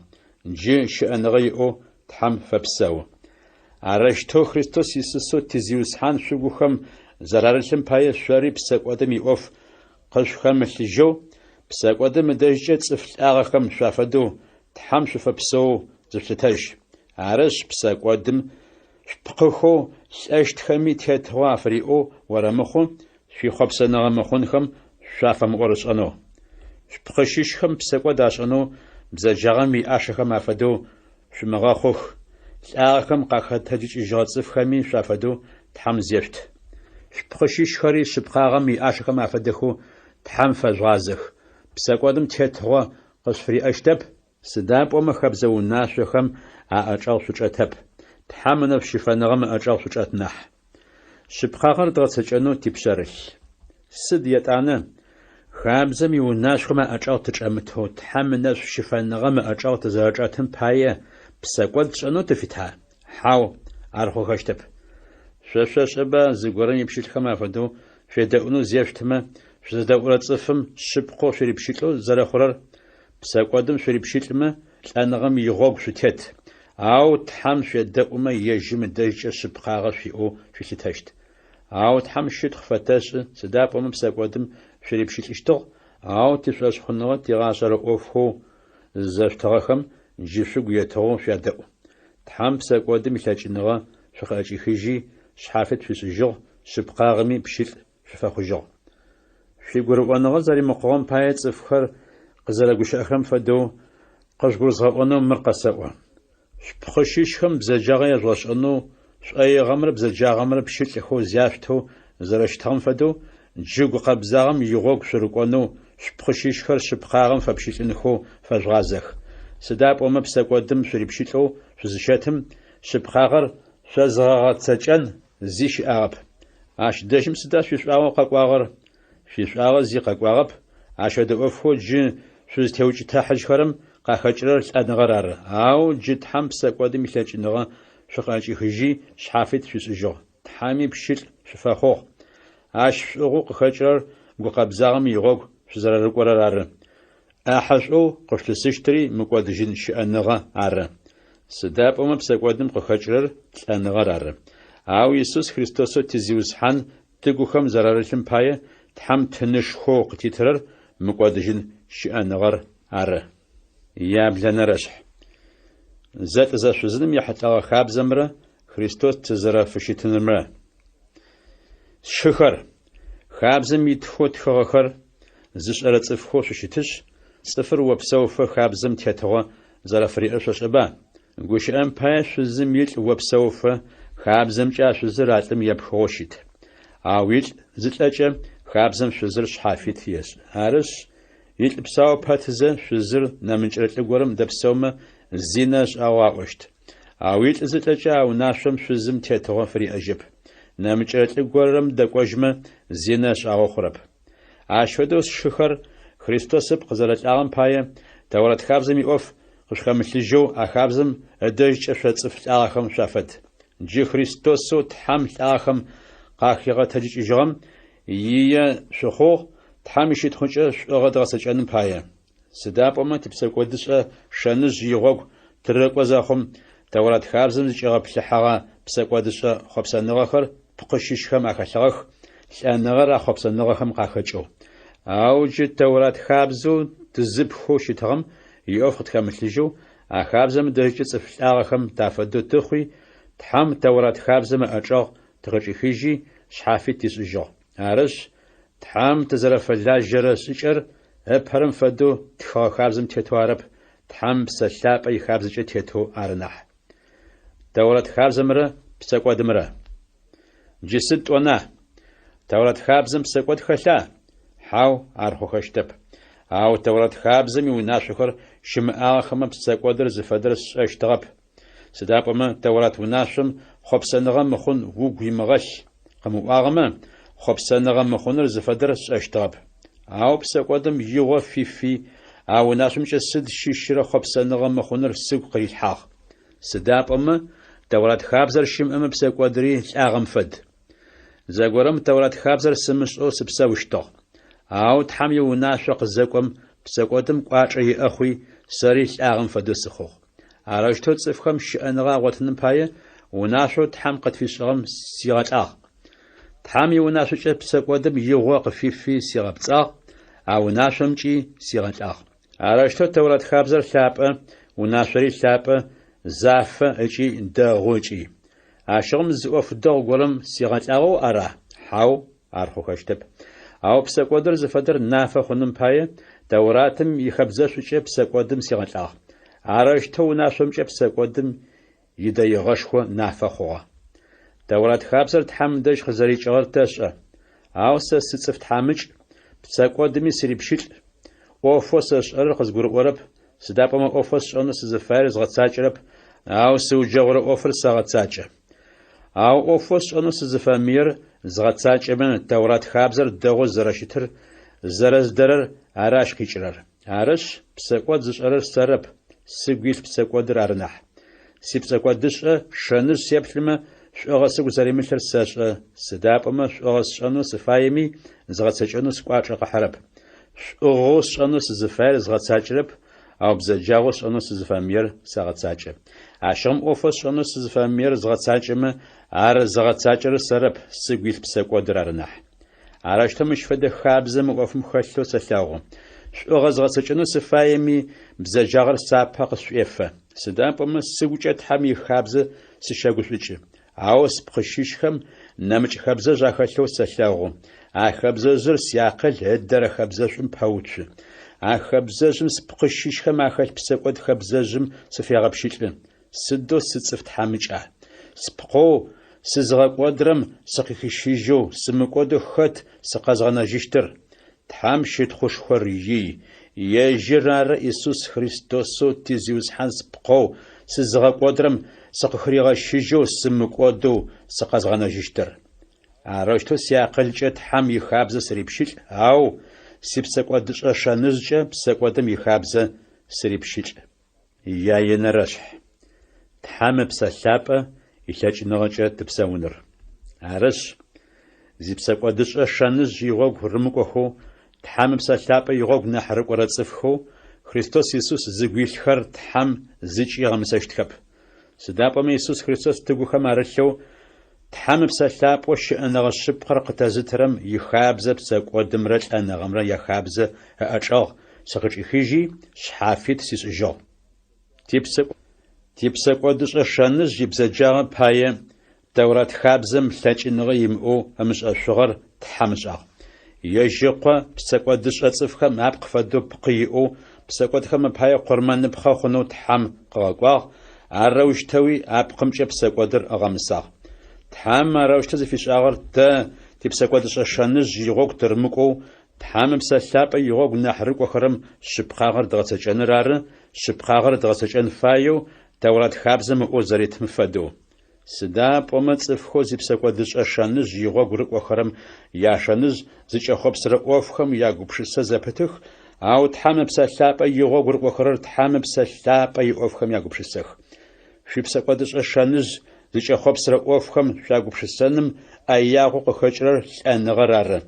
Speaker 1: Джы щыӏэныгъэ иӏэу Тхьэм фэпсэу. Арэущтэу Христос Исусэу ти Зиусхьан шъугухэм зэрарылъым пае шъори псэкӏодым иӏоф къышъухэмылъыжьэу, псэкӏодым ыдэжькӏэ цӏыф лӏагъэхэм шъуафэдэу Тхьэм шъуфэпсэоу зышъулъытэжь. Арышъ, псэкӏодым шъупкъыхэу лӏэщтхэми тетыгъо афыриӏэу орэмыхъу, шъуихъопсэныгъэ мыхъунхэм шъуафэмыӏорышӏэнэу. Шъупкъы щыщхэм псэкӏод ашӏэнэу бзэджагъэм иӏашэхэм афэдэу шъумыгъэхъух, лӏагъэхэм къахэтэджыкӏыжьыгъэ цӏыфхэми шъуафэдэу Тхьэм зешъут. Шъупкъы щыщхэри шъыпкъагъэм иӏашэхэм афэдэхэу Тхьэм фэжъугъазэх. Псэкӏодым тетыгъо къышъуфыриӏэщтэп, сыда пӏомэ хэбзэ унашъохэм аӏэчӏэгъ шъучӏэтэп, Тхьэм ынэшӏу щыфэныгъэм ыӏэчӏэгъ шъучӏэт нахь. Шъыпкъагъэр дгъэцэкӏэнэу типшъэрылъ. Сыд етӏанэ? Хабзэм иунашъохэм аӏэчӏэгъ тычӏэмытэу Тхьэм ынэшӏу щыфэныгъэм ыӏэчӏэгъ тызэрэчӏэтым пае псэкӏод тшӏэнэу тыфита? Хьау, ар хъухэщтэп. Шъо шъошӏэба зыгорэм ипщылӏхэм афэдэу шъуедэӏунэу зешъутымэ, шъузэдэӏурэ цӏыфым шъыпкъэу шъурипщылӏэу зэрэхъурэр? Псэкӏодым шъурипщылӏмэ, лӏэныгъэм игъогу шъутет, ау Тхьэм шъуедэӏумэ, ежьым ыдэжькӏэ шъыпкъагъэ шъуиӏэу шъуилъытэщт. Ау Тхьэм щытхъу фэтэшӏы, сыда пӏомэ псэкӏодым шъурипщылӏыщтыгъ, ау тишӏошъхъуныгъэ тигъашӏэрэ ӏофхэу зызэшъутыгъэхэм джы шъугу етыгъэу шъуядэӏу. Тхьэм псэкӏодым илъэкӏыныгъэ шъукъыӏэкӏихыжьи, шъхьафит шъуишӏыжьыгъ, шъыпкъагъэми пщылӏ шъуфэхъужьыгъ. Шъуигурыӏоныгъэ зэримыкъугъэм пае цӏыфхэр къызэрэгущыӏэхэрэм фэдэу, къыжъугурызгъэӏонэу мыр къэсэӏо. Шъупкъы щыщхэм бзэджагъэ яжъугъэшӏэнэу, шӏоигъэмрэ бзэджагъэмрэ пщылӏхэу зяшъутэу зэрэщытыгъэм фэдэу, джы гукъэбзагъэм игъогу шъурыкӏонэу, шъупкъы щыщхэр шъыпкъагъэм фэпщылӏынхэу фэжъугъазэх. Сыда пӏомэ псэкӏодым шъурипщылӏэу шъузыщэтым, шъыпкъагъэр шъозыгъэгъэцэкӏэн зи щыӏагъэп. Ащ дэжьым сыда шъуишӏуагъэу къэкӏуагъэр? Шъуишӏуагъэ зи къэкӏуагъэп, ащ фэдэ ӏофхэу джы шъузтеукӏытыхьажьхэрэм къахэкӏырэр лӏэныгъэр ары. Ау джы Тхьэм псэкӏодым илъэкӏыныгъэ шъукъыӏэкӏихыжьи, шъхьафит шъуишӏыжьыгъ. Тхьэми пщылӏ шъуфэхъугъ. Ащ шӏугъэу къыхэкӏырэр гукъэбзагъэм игъогу шъузэрэрыкӏорэр ары. ӏахьэшӏоу къышъулъысыщтыри мыкӏодыжьын щыӏэныгъэ ары. Сыда пӏомэ псэкӏодым къыхэкӏырэр лӏэныгъэр ары. Ау Исус Христосэу ти Зиусхьан тыгухэм зэрарылъым пае Тхьэм тынышхоу къытитырэр мыкӏодыжьын щыӏэныгъэр ары. Яблэнэрэшъхь. Зэлӏзэшъузыным ехьылӏэгъэ хабзэмрэ Христос тызэрэфыщытынымрэ. Сшыхэр, хабзэм итхэу тхыгъэхэр зышӏэрэ цӏыфхэу шъущытышъ, цӏыфыр опсэуфэ хабзэм тетыгъо зэрэфыриӏэр шъошӏэба? Гущыӏэм пае, шъузым илӏ опсэуфэ, хабзэмкӏэ а шъузыр а лӏым епхыгъэу щыт. Ау илӏ зылӏэкӏэ, хабзэм шъузыр шъхьафит ешӏы. Арышъ, илӏ псау пэтызэ, шъузыр нэмыкӏрэ лӏы горэм дэпсэумэ, зинэ ышӏагъэу аӏощт. Ау илӏ зылӏэкӏэ а унашъом шъузым тетыгъо фыриӏэжьэп. Нэмыкӏрэ лӏы горэм дэкӏожьмэ, зинэ ышӏагъэу хъурэп. Ащ фэдэу, сшыхэр, Христос ыпкъ зэрэлӏагъэм пае, Тэурат хабзэм иӏоф къышъухэмылъыжьэу а хабзэм ыдэжькӏэ шъо цӏыф лӏагъэхэм шъуафэд. Джы Христосэу Тхьэм лӏагъэхэм къахигъэтэджыкӏыжьыгъэм ие шъухъугъ, Тхьэм ищытхъукӏэ шӏугъэ дгъэцэкӏэным пае. Сыда пӏомэ типсэкӏодышӏэ шэныжъ игъогу тырыкӏо зэхъум, Тэурат хабзэм зыкӏигъэплъыхьэгъэ псэкӏодышӏэ хъопсэныгъэхэр тпкъы щыщхэм ахэлъыгъэх, лӏэныгъэр а хъопсэныгъэхэм къахэкӏэу. Ау джы Тэурат хабзэу тызыпхэу щытыгъэм иӏоф къытхэмылъыжьэу, а хабзэм ыдэжькӏэ цӏыф лӏагъэхэм тафэдэу тыхъуи, Тхьэм Тэурат хабзэм ыӏэчӏэгъ тыкъычӏихыжьи, шъхьафит тишӏыжьыгъ. Арышъ, Тхьэм тызэрэфэлажьэрэ шӏыкӏэр ыпэрэм фэдэу тхыгъэ хабзэм тетэу арэп, Тхьэм Псэ Лъапӏэ ихабзэкӏэ тетэу ары нахь. Тэурэт хабзэмрэ псэкӏодымрэ. Джы сыд тӏона? Тэурэт хабзэм псэкӏод хэлъа? Хьау, ар хъухэщтэп. Ау Тэурэт хабзэм иунашъохэр щымыӏагъэхэмэ псэкӏодыр зыфэдэр сшӏэщтыгъэп. Сыда пӏомэ Тэурат унашъом хъопсэныгъэ мыхъун угу имыгъэлъ къымыӏуагъэмэ, хъопсэныгъэ мыхъуныр зыфэдэр сшӏэщтыгъэп. Ау псэкӏодым игъо фифи, а унашъомкӏэ сыд щыщрэ хъопсэныгъэ мыхъуныр сыгу къырилъхьагъ. Сыда пӏомэ Тэурат хабзэр щымыӏэмэ псэкӏодри лӏагъэм фэд. Зэгорэм Тэурат хабзэр сымышӏэу сыпсэущтыгъ. Ау Тхьэм иунашъо къызэкӏом, псэкӏодым кӏуачӏэ иӏэ хъуи, сэри лӏагъэм фэдэу сыхъугъ. Арэущтэу цӏыфхэм щыӏэныгъэ агъотыным пае, унашъоу Тхьэм къытфишӏыгъэм сигъэлӏагъ. Тхьэм иунашъокӏэ псэкӏодым игъо къыфифи сигъэпцӏагъ, а унашъомкӏи сигъэлӏагъ. Арэущтэу Тэурат хабзэр лъапӏэ, унашъори лъапӏэ, зафэ ыкӏи дэгъу ыкӏи. Ащыгъум зы ӏоф дэгъу горэм сигъэлӏагъэу ара? Хьау, ар хъухэщтэп. Ау псэкӏодыр зыфэдэр нафэ хъуным пае, Тэуратым ихэбзэшӏукӏэ псэкӏодым сигъэлӏагъ. Арэущтэу унашъомкӏэ псэкӏодым идэигъэшхо нафэ хъугъэ. Тэурат хабзэр Тхьэм дэжь къызэрикӏыгъэр тэшӏэ. Ау сэ сыцӏыф тхьамыкӏ, псэкӏодыми сырипщылӏ. ӏофэу сэ сшӏэрэр къызгурыӏорэп, сыда пӏомэ ӏофэу сшӏэнэу сызыфаер згъэцакӏэрэп, ау сыуджэгъурэ ӏофыр сэгъэцакӏэ. Ау ӏофэу сшӏэнэу сызыфэмыер згъэцакӏэмэ, Тэурат хабзэр дэгъоу зэрэщытыр зэрэздэрэр ары ащ къикӏырэр. Арышъ, псэкӏод зышӏэрэр сэрэп, сыгу илъ псэкӏодыр ары нахь. Сипсэкӏодышӏэ шэныжъ сеплъымэ, шӏугъэ сыгу зэримылъыр сэшӏэ, сыда пӏомэ шӏугъэ сшӏэнэу сыфаеми, згъэцэкӏэнэу скӏуачӏэ къыхьырэп. Шӏугъэу сшӏэнэу сызыфаер згъэцакӏэрэп, ау бзэджагъэу сшӏэнэу сызыфэмыер сэгъэцакӏэ. Ащыгъум ӏофэу сшӏэнэу сызыфэмыер згъэцакӏэмэ, ар зыгъэцакӏэрэр сэрэп, сыгу илъ псэкӏодыр ары нахь. Арэущтэу мыщ фэдэ хабзэ мы ӏофым хэлъэу сэлъэгъу. Шӏугъэ згъэцэкӏэнэу сыфаеми, бзэджагъэр сапэ къысшӏуефэ. Сыда пӏомэ сыгукӏэ Тхьэм ихабзэ сыщэгушӏукӏы. Ау спкъы щыщхэм нэмыкӏ хэбзэжъ ахэлъэу сэлъэгъу. А хэбзэжъыр сиакъыл ыдэрэ хэбзэшӏум пэуцу. А хэбзэжъым спкъы щыщхэм ахэлъ псэкӏод хэбзэжъым сыфегъэпщылӏы. Сыдэу сыцӏыф тхьамыкӏа! Спкъэу сызыгъэкӏодырэм сыкъыхищыжьэу, сымыкӏодэу хэт сыкъэзгъэнэжьыщтыр? Тхьэм щытхъушхор ий, ежьыр ары Исус Христосэу ти Зиусхьан спкъэу сызыгъэкӏодырэм сыкъыхыригъэщыжьэу сымыкӏодэу сыкъэзгъэнэжьыщтыр. Арэущтэу сиакъылкӏэ Тхьэм ихабзэ сырипщылӏ, ау сипсэкӏодышӏэ шэныжъкӏэ псэкӏодым ихабзэ сырипщылӏ. Яенэрэшъхь. Тхьэм Ыпсэ Лъапӏэ илъэкӏыныгъэкӏэ тыпсэуныр. Арышъ, зипсэкӏодышӏэ шэныжъ игъогу рымыкӏохэу, Тхьэм Ыпсэ Лъапӏэ игъогу нахь рыкӏорэ цӏыфхэу Христос Исус зыгу илъхэр Тхьэм зыкӏи ыгъэмысэщтхэп. Сыда пӏомэ Исус Христос тыгухэм арылъэу, Тхьэм Ыпсэ Лъапӏэу щыӏэныгъэ шъыпкъэр къытэзытырэм ихабзэ псэкӏодымрэ лӏэныгъэмрэ яхабзэ ыӏэчӏэгъ сыкъычӏихыжьи, шъхьафит сишӏыжьыгъ. Типсэкӏодышӏэ шэныжъ ибзэджагъэ пае Тэурат хабзэм лъэкӏыныгъэ имыӏэу ымышӏэшъугъэр Тхьэм ышӏагъ. Ежь Ыкъо псэкӏодышӏэ цӏыфхэм апкъ фэдэу пкъы иӏэу псэкӏодхэм апае къурмэныпхъэ хъунэу Тхьэм къыгъэкӏуагъ, арэущтэуи а пкъымкӏэ псэкӏодыр ыгъэмысагъ. Тхьэм арэущтэу зыфишӏагъэр тэ типсэкӏодышӏэ шэныжъ игъогу тырымыкӏоу, Тхьэм Ыпсэ Лъапӏэ игъогу нахь рыкӏохэрэм шъыпкъагъэр дгъэцэкӏэныр ары, шъыпкъагъэр дгъэцэкӏэн фаеу Тэурат хабзэм ыӏоу зэритым фэдэу. Сыда пӏомэ цӏыфхэу зипсэкӏодышӏэ шэныжъ игъогу рыкӏохэрэм яшэныжъ зыкӏэхъопсырэ ӏофхэм ягупшысэ зэпытых, ау Тхьэм Ыпсэ Лъапӏэ игъогу рыкӏохэрэр Тхьэм Ыпсэ Лъапӏэ иӏофхэм ягупшысэх. Шъуипсэкӏодышӏэ шэныжъ зыкӏэхъопсырэ ӏофхэм шъуягупшысэным ӏэягъэу къыхэкӏырэр лӏэныгъэр ары.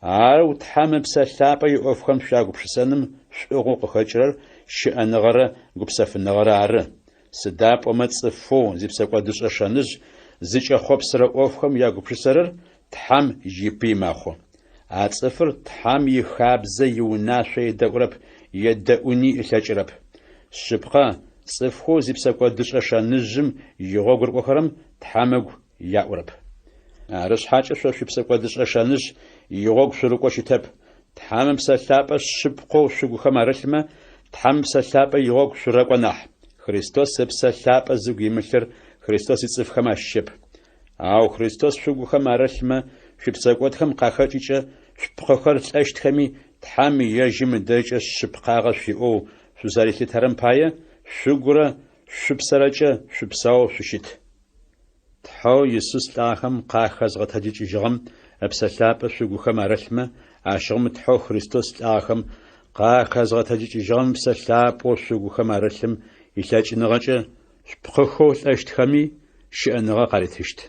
Speaker 1: Ау Тхьэм Ыпсэ Лъапӏэ иӏофхэм шъуягупшысэным шӏугъэу къыхэкӏырэр щыӏэныгъэрэ гупсэфыныгъэрэ ары. Сыда пӏомэ цӏыфэу зипсэкӏодышӏэ шэныжъ зыкӏэхъопсырэ ӏофхэм ягупшысэрэр Тхьэм ипый мэхъу. А цӏыфыр Тхьэм ихабзэ иунашъо едэӏурэп, едэӏуни ылъэкӏырэп. Шъыпкъэ, цӏыфхэу зипсэкӏодышӏэ шэныжъым игъогу рыкӏохэрэм Тхьэм ыгу яӏурэп. Ары шъхьакӏэ шъо шъуипсэкӏодышӏэ шэныжъ игъогу шъурыкӏоу щытэп. Тхьэм Ыпсэ Лъапӏэ шъыпкъэу шъугухэм арылъмэ, Тхьэм Ыпсэ Лъапӏэ игъогу шъурэкӏо нахь. Христос Ыпсэ Лъапӏэ зыгу имылъыр Христос ицӏыфхэм ащыщэп. Ау Христос шъугухэм арылъмэ, шъуипсэкӏодхэм къахэкӏыкӏэ шъупкъыхэр лӏэщтхэми, Тхьэм ежьым ыдэжькӏэ шъыпкъагъэ шъуиӏэу шъузэрилъытэрэм пае, шъугурэ шъупсэрэкӏэ шъупсэу шъущыт. Тхьэу Исус лӏагъэхэм къахэзгъэтэджыкӏыжьыгъэм Ыпсэ Лъапӏэ шъугухэм арылъмэ, ащыгъум Тхьэу Христос лӏагъэхэм къахэзгъэтэджыкӏыжьыгъэм Ыпсэ Лъапӏэу шъугухэм арылъым илъэкӏыныгъэкӏэ шъупкъыхэу лӏэщтхэми щыӏэныгъэ къаритыщт.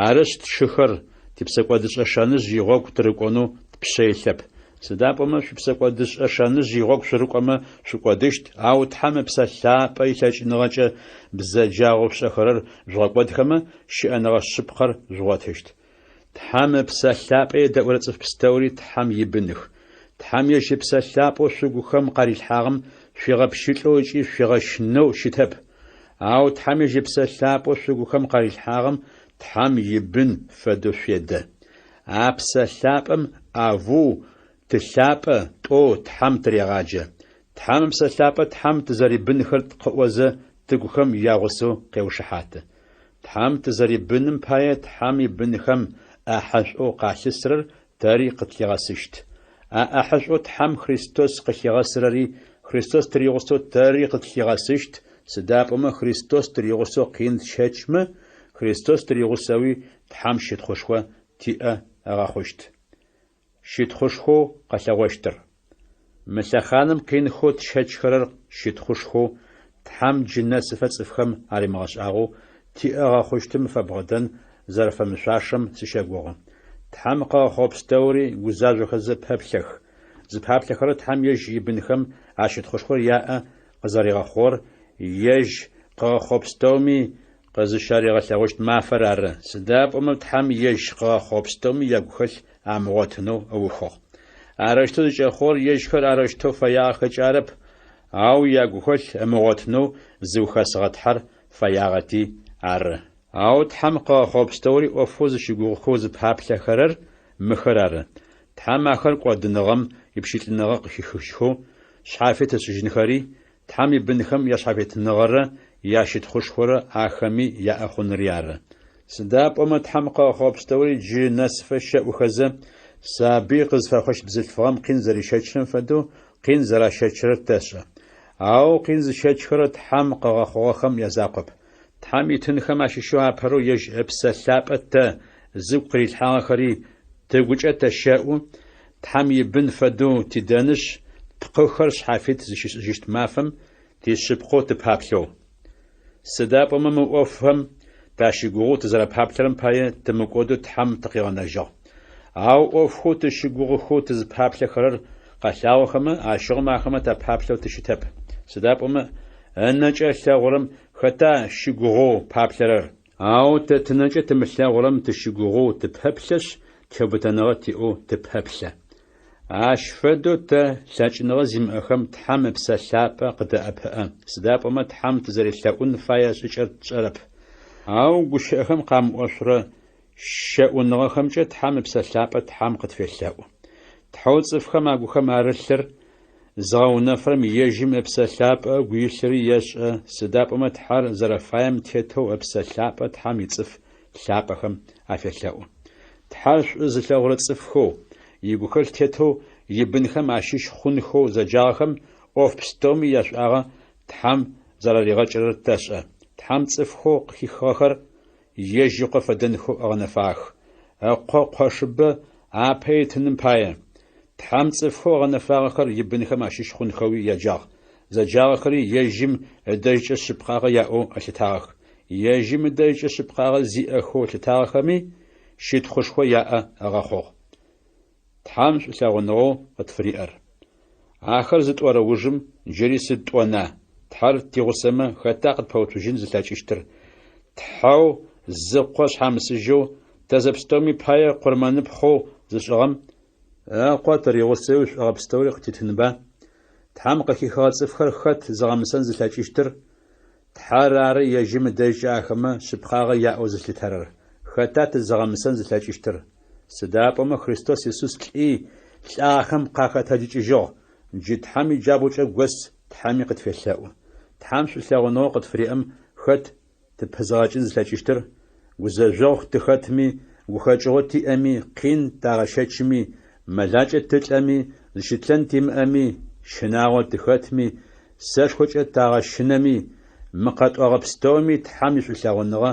Speaker 1: Арышъ, тшыхэр, типсэкӏодышӏэ шэныжъ игъогу тырыкӏонэу тпшъэ илъэп. Сыда пӏомэ шъуипсэкӏодышӏэ шэныжъ игъогу шъурыкӏомэ шъукӏодыщт, ау Тхьэм Ыпсэ Лъапӏэ илъэкӏыныгъэкӏэ бзэджагъэу шъушӏэхэрэр жъугъэкӏодхэмэ, щыӏэныгъэ шъыпкъэр жъугъотыщт. Тхьэм Ыпсэ Лъапӏэ едэӏурэ цӏыф пстэури Тхьэм ибыных. Тхьэм ежь Ыпсэ Лъапӏэу шъугухэм къарилъхьагъэм шъуигъэпщылӏэу ыкӏи шъуигъэщынэу щытэп. Ау Тхьэм ежь Ыпсэ Лъапӏэу шъугухэм къарилъхьагъэм Тхьэм ибын фэдэу шъуедэ. А Псэ Лъапӏэм Аву, Ты лъапӏэ, тӏоу Тхьэм тырегъаджэ. Тхьэм Ыпсэ Лъапӏэ Тхьэм тызэрибынхэр къыӏозэ, тыгухэм ягъусэу къеушыхьаты. Тхьэм тызэрибыным пае Тхьэм ибынхэм ӏахьэшӏоу къалъысырэр тэри къытлъигъэсыщт. А ӏахьэшӏоу Тхьэм Христос къылъигъэсырэри Христос тыригъусэу тэри къытлъигъэсыщт, сыда пӏомэ Христос тыригъусэу къин тщэчмэ, Христос тыригъусэуи Тхьэм щытхъушхо тиӏэ ыгъэхъущт. Щытхъушхоу къэлъэгъощтыр. Мы лъэхъаным къинхэу тщэчхэрэр щытхъушхоу, Тхьэм джы нэсыфэ цӏыфхэм аримыгъэшӏагъэу, тиӏэ ыгъэхъущтым фэбгъэдэн зэрэфэмышъуашэм сыщэгугъы. Тхьэм къыгъэхъугъэ пстэури гузажъохэзэ пэплъэх. Зыпаплъэхэрэр Тхьэм ежь ибынхэм а щытхъушхор яӏэ къызэригъэхъугъэр ежь къыгъэхъугъэ пстэуми къызыщаригъэлъэгъущт мафэр ары, сыда пӏомэ Тхьэм ежь къыгъэхъугъэ пстэуми ягухэлъ амыгъотынэу ыухыгъ. Арэущтэу зыкӏэхъугъэр ежьхэр арэущтэу фэягъэхэкӏэ арэп, ау ягухэлъ ымыгъотынэу зыухэсыгъэ Тхьэр фэягъэти ары. Ау Тхьэм къыгъэхъугъэ пстэури ӏофэу зыщыгугъыхэу зыпаплъэхэрэр мыхэр ары, Тхьэм ахэр кӏодыныгъэм ипщылӏыныгъэ къыхихыжьхэу, шъхьафит ышӏыжьынхэри, Тхьэм ибынхэм яшъхьафитыныгъэрэ ящытхъушхорэ ахэми яӏэ хъунри ары. Сыда пӏомэ Тхьэм къыгъэхъугъэ пстэури джы нэсыфэ щэӏухэзэ, сабый къызфэхъущт бзылъфыгъэм къин зэрищэчрэм фэдэу къин зэращэчрэр тэшӏэ. Ау къин зыщэчхэрэр Тхьэм къыгъэхъугъэхэм язакъоп. Тхьэм итынхэм ащыщэу апэрэу ежь Ыпсэ Лъапӏэ тэ, зыгу къырилъхьагъэхэри, тыгукӏэ тэщэӏу, Тхьэм ибын фэдэу тидэнышъ, тпкъыхэр шъхьафит зыщишӏыжьыщт мафэм тишъыпкъэу тыпаплъэу. Сыда пӏомэ мы ӏофхэм тащыгугъэу тызэрэпаплъэрэм пае тымыкӏодэу Тхьэм тыкъигъэнэжьыгъ. Ау ӏофхэу тыщыгугъыхэу тызпаплъэхэрэр къэлъагъохэмэ, ащыгъум ахэмэ тапаплъэу тыщытэп. Сыда пӏомэ ынэкӏэ ылъэгъурэм хэта щыгугъэу паплъэрэр? Ау тэ тынэкӏэ тымылъэгъурэм тыщыгугъэу тыпэплъэшъ, теубытэныгъэ тиӏэу тыпэплъэ. Ащ фэдэу тэ, лъэкӏыныгъэ зимыӏэхэм, Тхьэм Ыпсэ Лъапӏэ къыдэӏэпыӏэ, сыда пӏомэ Тхьэм тызэрелъэӏун фае шӏыкӏэр тшӏэрэп. Ау гущыӏэхэм къамыӏошъурэ щэӏуныгъэхэмкӏэ Тхьэм Ыпсэ Лъапӏэ Тхьэм къытфелъэӏу. Тхьэу цӏыфхэм агухэм арылъыр зыгъэунэфырэм ежьым Ыпсэ Лъапӏэ ыгу илъыри ешӏэ, сыда пӏомэ Тхьэр зэрэфаем тетэу Ыпсэ Лъапӏэ Тхьэм ицӏыф лъапӏэхэм афелъэӏу. Тхьэр шӏу зылъэгъурэ цӏыфхэу, игухэлъ тетэу ибынхэм ащыщ хъунхэу зэджагъэхэм ӏоф пстэуми яшӏуагъэ Тхьэм зэраригъэкӏырэр тэшӏэ. Тхьэм цӏыфхэу къыхихыгъэхэр ежь Ыкъо фэдэнхэу ыгъэнэфагъэх, Ыкъо къошыбэ апэ итыным пае. Тхьэм цӏыфхэу ыгъэнэфагъэхэр ибынхэм ащыщ хъунхэуи яджагъ, зэджагъэхэри ежьым ыдэжькӏэ шъыпкъагъэ яӏэу ылъытагъэх. Ежьым ыдэжькӏэ шъыпкъагъэ зиӏэхэу ылъытагъэхэми щытхъушхо яӏэ ыгъэхъугъ. Тхьэм шӏулъэгъуныгъэу къытфыриӏэр. Ахэр зытӏорэ ужым джыри сыд тӏона, Тхьэр тигъусэмэ, хэта къытпэуцужьын зылъэкӏыщтыр? Тхьэу зы Къо шъхьамысыжьэу, тэ зэпстэуми пае къурмэныпхъэу зышӏыгъэм, Ыкъо тыригъусэуи шӏогъэ пстэури къытитынба? Тхьэм къыхихыгъэ цӏыфхэр хэт зыгъэмысэн зылъэкӏыщтыр? Тхьэр ары ежьым ыдэжькӏэ ахэмэ шъыпкъагъэ яӏэу зылъытэрэр. Хэта тызыгъэмысэн зылъэкӏыщтыр? Сыда пӏомэ Христос Исус лӏи, лӏагъэхэм къахэтэджыкӏыжьыгъ, джы Тхьэм иджабгъукӏэ гос Тхьэми къытфелъэӏу. Тхьэм шӏулъэгъуныгъэу къытфыриӏэм хэт тыпызгъэкӏын зылъэкӏыщтыр? Гузэжъогъу тыхэтми, гухэкӏыгъо тиӏэми, къин тагъэщэчми, мэлакӏэ тылӏэми, зыщытлъэн тимыӏэми, щынагъо тыхэтми, сэшхокӏэ тагъэщынэми, мы къэтӏогъэ пстэуми Тхьэм ишӏулъэгъуныгъэ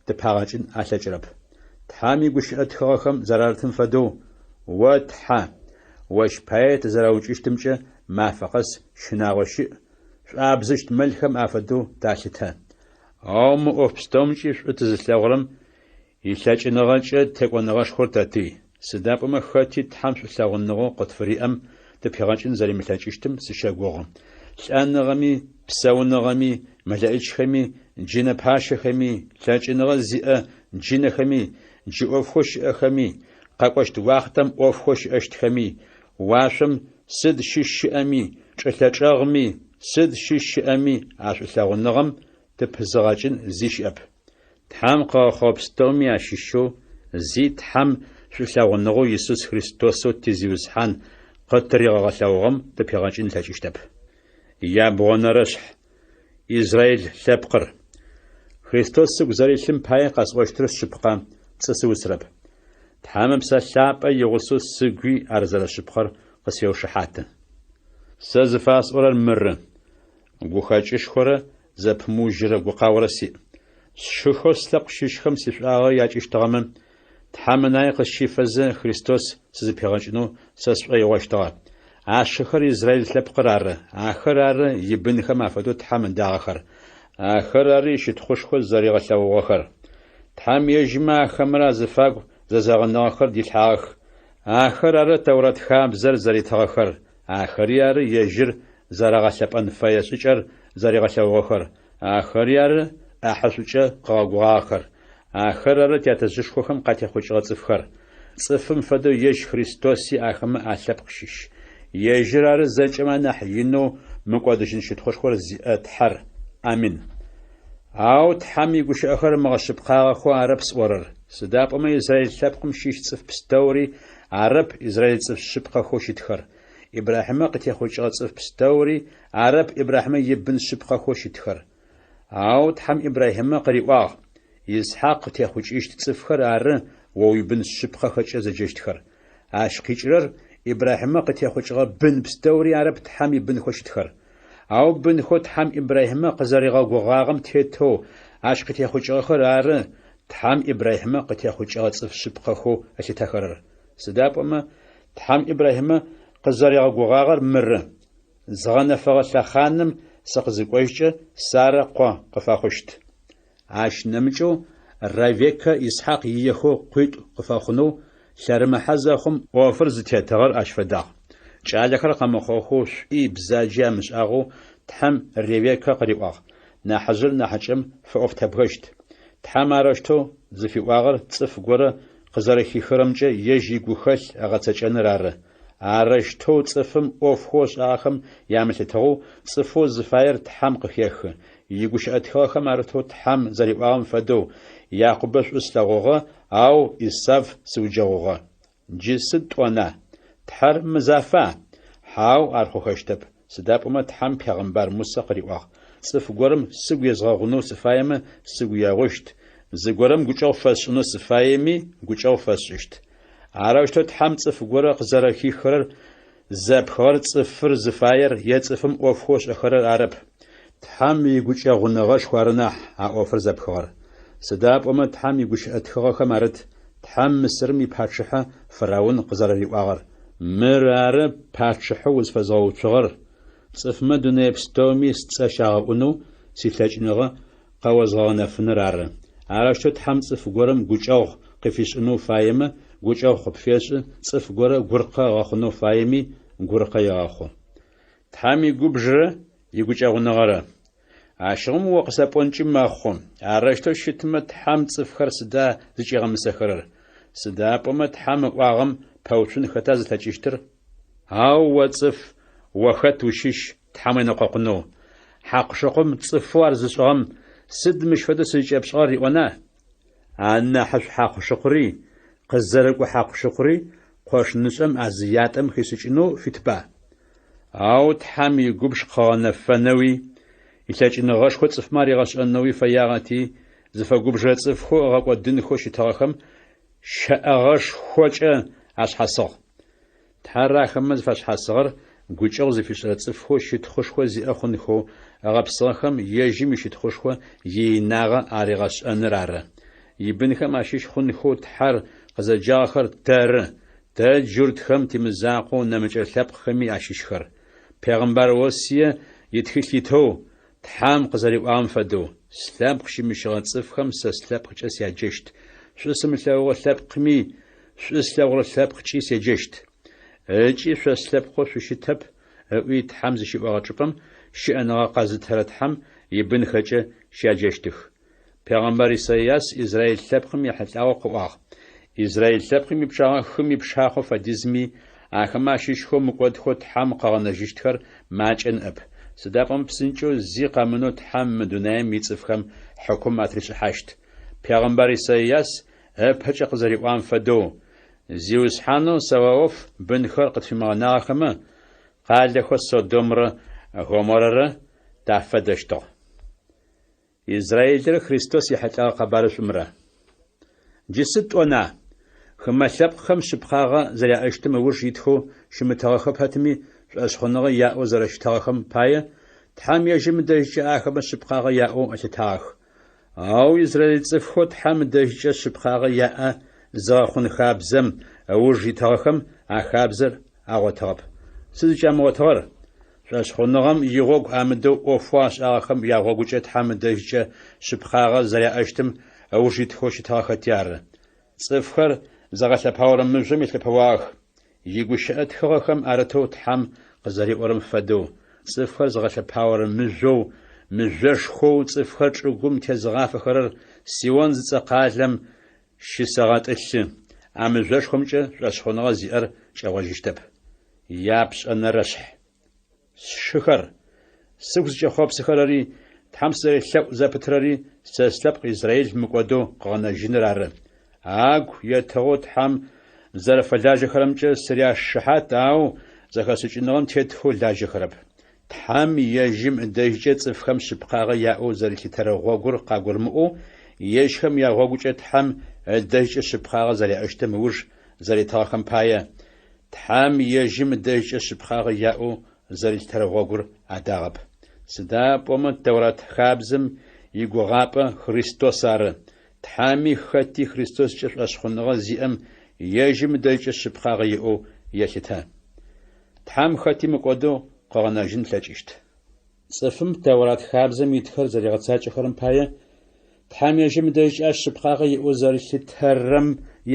Speaker 1: тыпагъэкӏын алъэкӏырэп. Тхьэм игущыӏэ тхыгъэхэм зэрарытым фэдэу, О Тхьэ, ощ пае тызэраукӏыщтымкӏэ мафэ къэс щынагъо щыӏ, шӏуабзыщт мэлхэм афэдэу талъытэ. Ау мы ӏоф пстэумкӏи шӏу тызылъэгъурэм илъэкӏыныгъэкӏэ текӏоныгъэшхор тэтый. Сыда пӏомэ хэти Тхьэм шӏулъэгъуныгъэу къытфыриӏэм тыпигъэкӏын зэримылъэкӏыщтым сыщэгугъы. Лӏэныгъэми, псэуныгъэми, мэлэӏичхэми, джынэ пащэхэми, лъэкӏыныгъэ зиӏэ джынэхэми, джы ӏофхэу щыӏэхэми, къэкӏощт уахътэм ӏофхэу щыӏэщтхэми, уашъом сыд щыщ щыӏэми, чӏылъэ чӏэгъми, сыд щыщ щыӏэми а шӏулъэгъуныгъэм тыпызыгъэкӏын зи щыӏэп. Тхьэм къыгъэхъугъэ пстэуми ащыщэу зи Тхьэм шӏулъэгъуныгъэу Исус Христосэу ти Зиусхьан къытыригъэгъэлъэгъугъэм тыпигъэкӏын ылъэкӏыщтэп. Ябгъонэрэшъхь. Израил лъэпкъыр. Христос сыгу зэрилъым пае къэсӏощтыр шъыпкъэ, пцӏы сыусрэп. Тхьэм Ыпсэ Лъапӏэ игъусэу сыгуи ар зэрэшъыпкъэр къысфеушыхьаты. Сэ зыфасӏорэр мыры, Гухэкӏышхорэ зэпымыужьырэ гукъаорэ сиӏ. Сшыхэу слъэпкъ щыщхэм сишӏуагъэ якӏыщтыгъэмэ, Тхьэм ынае къысщифэзэ Христос сызыпигъэкӏынэу сэ сшӏоигъощтыгъэ. А сшыхэр Израил лъэпкъыр ары, ахэр ары ибынхэм афэдэу Тхьэм ыдагъэхэр, ахэр ары ищытхъушхо зэригъэлъэгъугъэхэр. Тхьэм ежьымэ ахэмрэ азыфагу зэзэгъыныгъэхэр дилъхьагъэх, ахэр ары Тэурат хабзэр зэритыгъэхэр, ахэри ары ежьыр зэрагъэлъэпӏэн фэе шӏыкӏэр зэригъэлъэгъугъэхэр, ахэри ары ӏахьышӏукӏэ къыгъэгугъагъэхэр, ахэр ары тятэжъышхохэм къатехъукӏыгъэ цӏыфхэр. Цӏыфым фэдэу ежь Христоси ахэмэ алъэпкъ щыщ. Ежьыр ары зэкӏэмэ анахь инэу мыкӏодыжьын щытхъушхор зиӏэ Тхьэр. Амин. Ау Тхьэм игущыӏэхэр мыгъэшъыпкъагъэхэу арэп сӏорэр, сыда пӏомэ Израил лъэпкъым щыщ цӏыф пстэури арэп израил цӏыф шъыпкъэхэу щытхэр. Ибрахьимэ къытехъукӏыгъэ цӏыф пстэури арэп Ибрахьимэ ибын шъыпкъэхэу щытхэр. Ау Тхьэм Ибрахьимэ къыриӏуагъ, Исхьакъ къытехъукӏыщт цӏыфхэр ары о уибын шъыпкъэхэкӏэ зэджэщтхэр. Ащ къикӏырэр Ибрахьимэ къытехъукӏыгъэ бын пстэури арэп Тхьэм ибынхэу щытхэр. Ау бынхэу Тхьэм Ибрахьимэ къызэригъэгугъагъэм тетэу ащ къытехъукӏыгъэхэр ары Тхьэм Ибрахьимэ къытехъукӏыгъэ цӏыф шъыпкъэхэу ылъытэхэрэр. Сыда пӏомэ Тхьэм Ибрахьимэ къызэригъэгугъагъэр мыры, Згъэнэфэгъэ лъэхъаным сыкъызыкӏожькӏэ Сарэ къо къыфэхъущт. Ащ нэмыкӏэу Ревеккэ Исхьакъ иехэу къуитӏу къыфэхъунэу лъэрымыхьэ зэхъум, ӏофыр зытетыгъэр ащ фэдагъ. Кӏалэхэр къэмыхъугъэхэу шӏуи бзаджи амышӏагъэу Тхьэм Ревеккэ къыриӏуагъ, Нахьыжъыр нахьыкӏэм фэӏофтэбгэщт. Тхьэм арэущтэу зыфиӏуагъэр цӏыф горэ къызэрэхихырэмкӏэ ежь игухэлъ ыгъэцэкӏэныр ары. Арэущтэу цӏыфым ӏофхэу ышӏагъэхэм ямылъытыгъэу цӏыфэу зыфаер Тхьэм къыхехы. Игущыӏэ тхыгъэхэм арытэу Тхьэм зэриӏуагъэм фэдэу, Якъубэ шӏу слъэгъугъэ, ау Исав сыуджэгъугъэ. Джы сыд тӏона? Тхьэр мызафа? Хьау, ар хъухэщтэп, сыда пӏомэ Тхьэм пегъэмбар Мусэ къыриӏуагъ, Цӏыф горэм сыгу езгъэгъунэу сыфаемэ, сыгу егъущт, зыгорэм гукӏэгъу фэсшӏынэу сыфаеми, гукӏэгъу фэсшӏыщт. Арэущтэу Тхьэм цӏыф горэ къызэрэхихырэр зэпхыгъэр цӏыфыр зыфаер е цӏыфым ӏофхэу ышӏэхэрэр арэп. Тхьэм игукӏэгъуныгъэшху ары нахь а ӏофыр зэпхыгъэр. Сыда пӏомэ Тхьэм игущыӏэ тхыгъэхэм арыт, Тхьэм Мысырым ипачъыхьэ фараон къызэрэриӏуагъэр, Мыр ары пачъыхьэу узфэзгъэуцугъэр, цӏыфмэ дунэе пстэуми сцӏэ щагъэӏунэу силъэкӏыныгъэ къэозгъэгъэнэфыныр ары. Арэущтэу Тхьэм цӏыф горэм гукӏэгъу къыфишӏынэу фаемэ, гукӏэгъу къыпфешӏы, цӏыф горэ гуркъэ ыгъэхъунэу фаеми, гуркъэ егъэхъу. Тхьэм игубжырэ игукӏэгъуныгъэрэ. Ащыгъум о къысэпӏонкӏи мэхъу, арэущтэу щытмэ, Тхьэм цӏыфхэр сыда зыкӏигъэмысэхэрэр? Сыда пӏомэ Тхьэм ыӏуагъэм пэуцун хэта зылъэкӏыщтыр? Ау о цӏыф, о хэт ущыщ Тхьэм уенэкъокъунэу? Хьакъу-шыкъум цӏыфэу ар зышӏыгъэм, сыд мыщ фэдэу сызкӏэпшӏыгъэр риӏона? Анахьышӏу хьакъу-шыкъури, къызэрыкӏо хьакъу-шыкъури къошынышӏэм а зы ятӏэм хишӏыкӏынэу фитба? Ау Тхьэм игубж къыгъэнэфэнэуи, илъэкӏыныгъэшхо цӏыфмэ аригъэшӏэнэуи фэягъэти, зыфэгубжырэ цӏыфхэу ыгъэкӏодынхэу щытыгъэхэм щэӏэгъэшхокӏэ ашъхьасыгъ. Тхьэр ахэмэ зыфашъхьасыгъэр гукӏэгъу зыфишӏырэ цӏыфхэу щытхъушхо зиӏэ хъунхэу ыгъэпсыгъэхэм ежьым ищытхъушхо иинагъэ аригъэшӏэныр ары. Ибынхэм ащыщ хъунхэу Тхьэр къызэджагъэхэр тэры, тэ джуртхэм тимызакъоу нэмыкӏ лъэпкъхэми ащыщхэр. Пегъымбар Осие итхылъ итэу, Тхьэм къызэриӏуагъэм фэдэу, Слъэпкъ щымыщыгъэ цӏыфхэм сэ слъэпкъкӏэ сяджэщт, шӏу сымылъэгъугъэ лъэпкъми шӏу слъэгъурэ лъэпкъкӏи седжэщт. Ыкӏи шъо слъэпкъэу шъущытэп, ыӏуи Тхьэм зыщиӏогъэ чӏыпӏэм щыӏэныгъэ къэзытырэ Тхьэм ибынхэкӏэ щяджэщтых. Пегъэмбар Исайас израил лъэпкъым ехьылӏагъэу къыӏуагъ, Израил лъэпкъым ипчъагъэ хым ипшахъо фэдизми, ахэмэ ащыщхэу мыкӏодхэу Тхьэм къыгъэнэжьыщтхэр макӏэ ныӏэп. Сыда пӏомэ псынкӏэу зи къэмынэу Тхьэм мы дунаим ицӏыфхэм хьыкум атришӏыхьащт. Пегъэмбар Исайас ыпэкӏэ къызэриӏуагъэм фэдэу, Зиусхьанэу Саваоф бынхэр къытфимыгъэнагъэхэмэ, къалэхэу Содомрэ Гоморрэрэ тафэдэщтыгъ. Израилрэ Христос ехьылӏэгъэ къэбарышӏумрэ. Джы сыд тӏона? Хымэ лъэпкъхэм шъыпкъагъэ зэряӏэщтым ыуж итхэу щымытыгъэхэ пэтми, шӏошъхъуныгъэ яӏэу зэрэщытыгъэхэм пае, Тхьэм ежьым ыдэжькӏэ ахэмэ шъыпкъагъэ яӏэу ылъытагъэх. Ау израиль цӏыфхэу Тхьэм ыдэжькӏэ шъыпкъагъэ яӏэ зыгъэхъун хабзэм ыуж итыгъэхэм а хабзэр агъотыгъэп. Сыд зыкӏамыгъотыгъэр? Шӏошъхъуныгъэм игъогу амыдэу ӏофэу ашӏагъэхэм ягъогукӏэ Тхьэм ыдэжькӏэ шъыпкъагъэ зэряӏэщтым ыуж итхэу щытыгъэхэти ары. Цӏыфхэр зыгъэлъэпаорэ мыжъом елъэпэуагъэх. Игущыӏэ тхыгъэхэм арытэу Тхьэм къызэриӏорэм фэдэу, цӏыфхэр зыгъэлъэпаорэ мыжъоу, мыжъошхоу цӏыфхэр чӏыгум тезыгъафэхэрэр Сион зыцӏэ къалэм щысэгъэтӏылъы, а мыжъошхомкӏэ шӏошъхъуныгъэ зиӏэр кӏэгъожьыщтэп. Япшӏэнэрэшъхь. Сшыхэр, сыгу зыкӏэхъопсыхэрэри, Тхьэм сызэрелъэӏу зэпытрэри сэ слъэпкъ Израил мыкӏодэу къыгъэнэжьыныр ары. Агу етыгъэу Тхьэм зэрэфэлажьэхэрэмкӏэ сыряшыхьат, ау зэхэшӏыкӏыныгъэм тетхэу лажьэхэрэп. Тхьэм ежьым ыдэжькӏэ цӏыфхэм шъыпкъагъэ яӏэу зэрилъытэрэ гъогур къагурымыӏоу, ежьхэм ягъогукӏэ Тхьэм ыдэжькӏэ шъыпкъагъэ зэряӏэщтым ыуж зэритыгъэхэм пае, Тхьэм ежьым ыдэжькӏэ шъыпкъагъэ яӏэу зэрилъытэрэ гъогур адагъэп. Сыда пӏомэ Тэурат хабзэм игугъапӏэ Христос ары, Тхьэми хэти Христоскӏэ шӏошъхъуныгъэ зиӏэм ежьым ыдэжькӏэ шъыпкъагъэ иӏэу елъытэ. Тхьэм хэти мыкӏодэу къыгъэнэжьын ылъэкӏыщт. Цӏыфым Тэурат хабзэм итхэр зэригъэцакӏэхэрэм пае, Тхьэм ежьым ыдэжькӏэ ащ шъыпкъагъэ иӏэу зэрилъытэрэм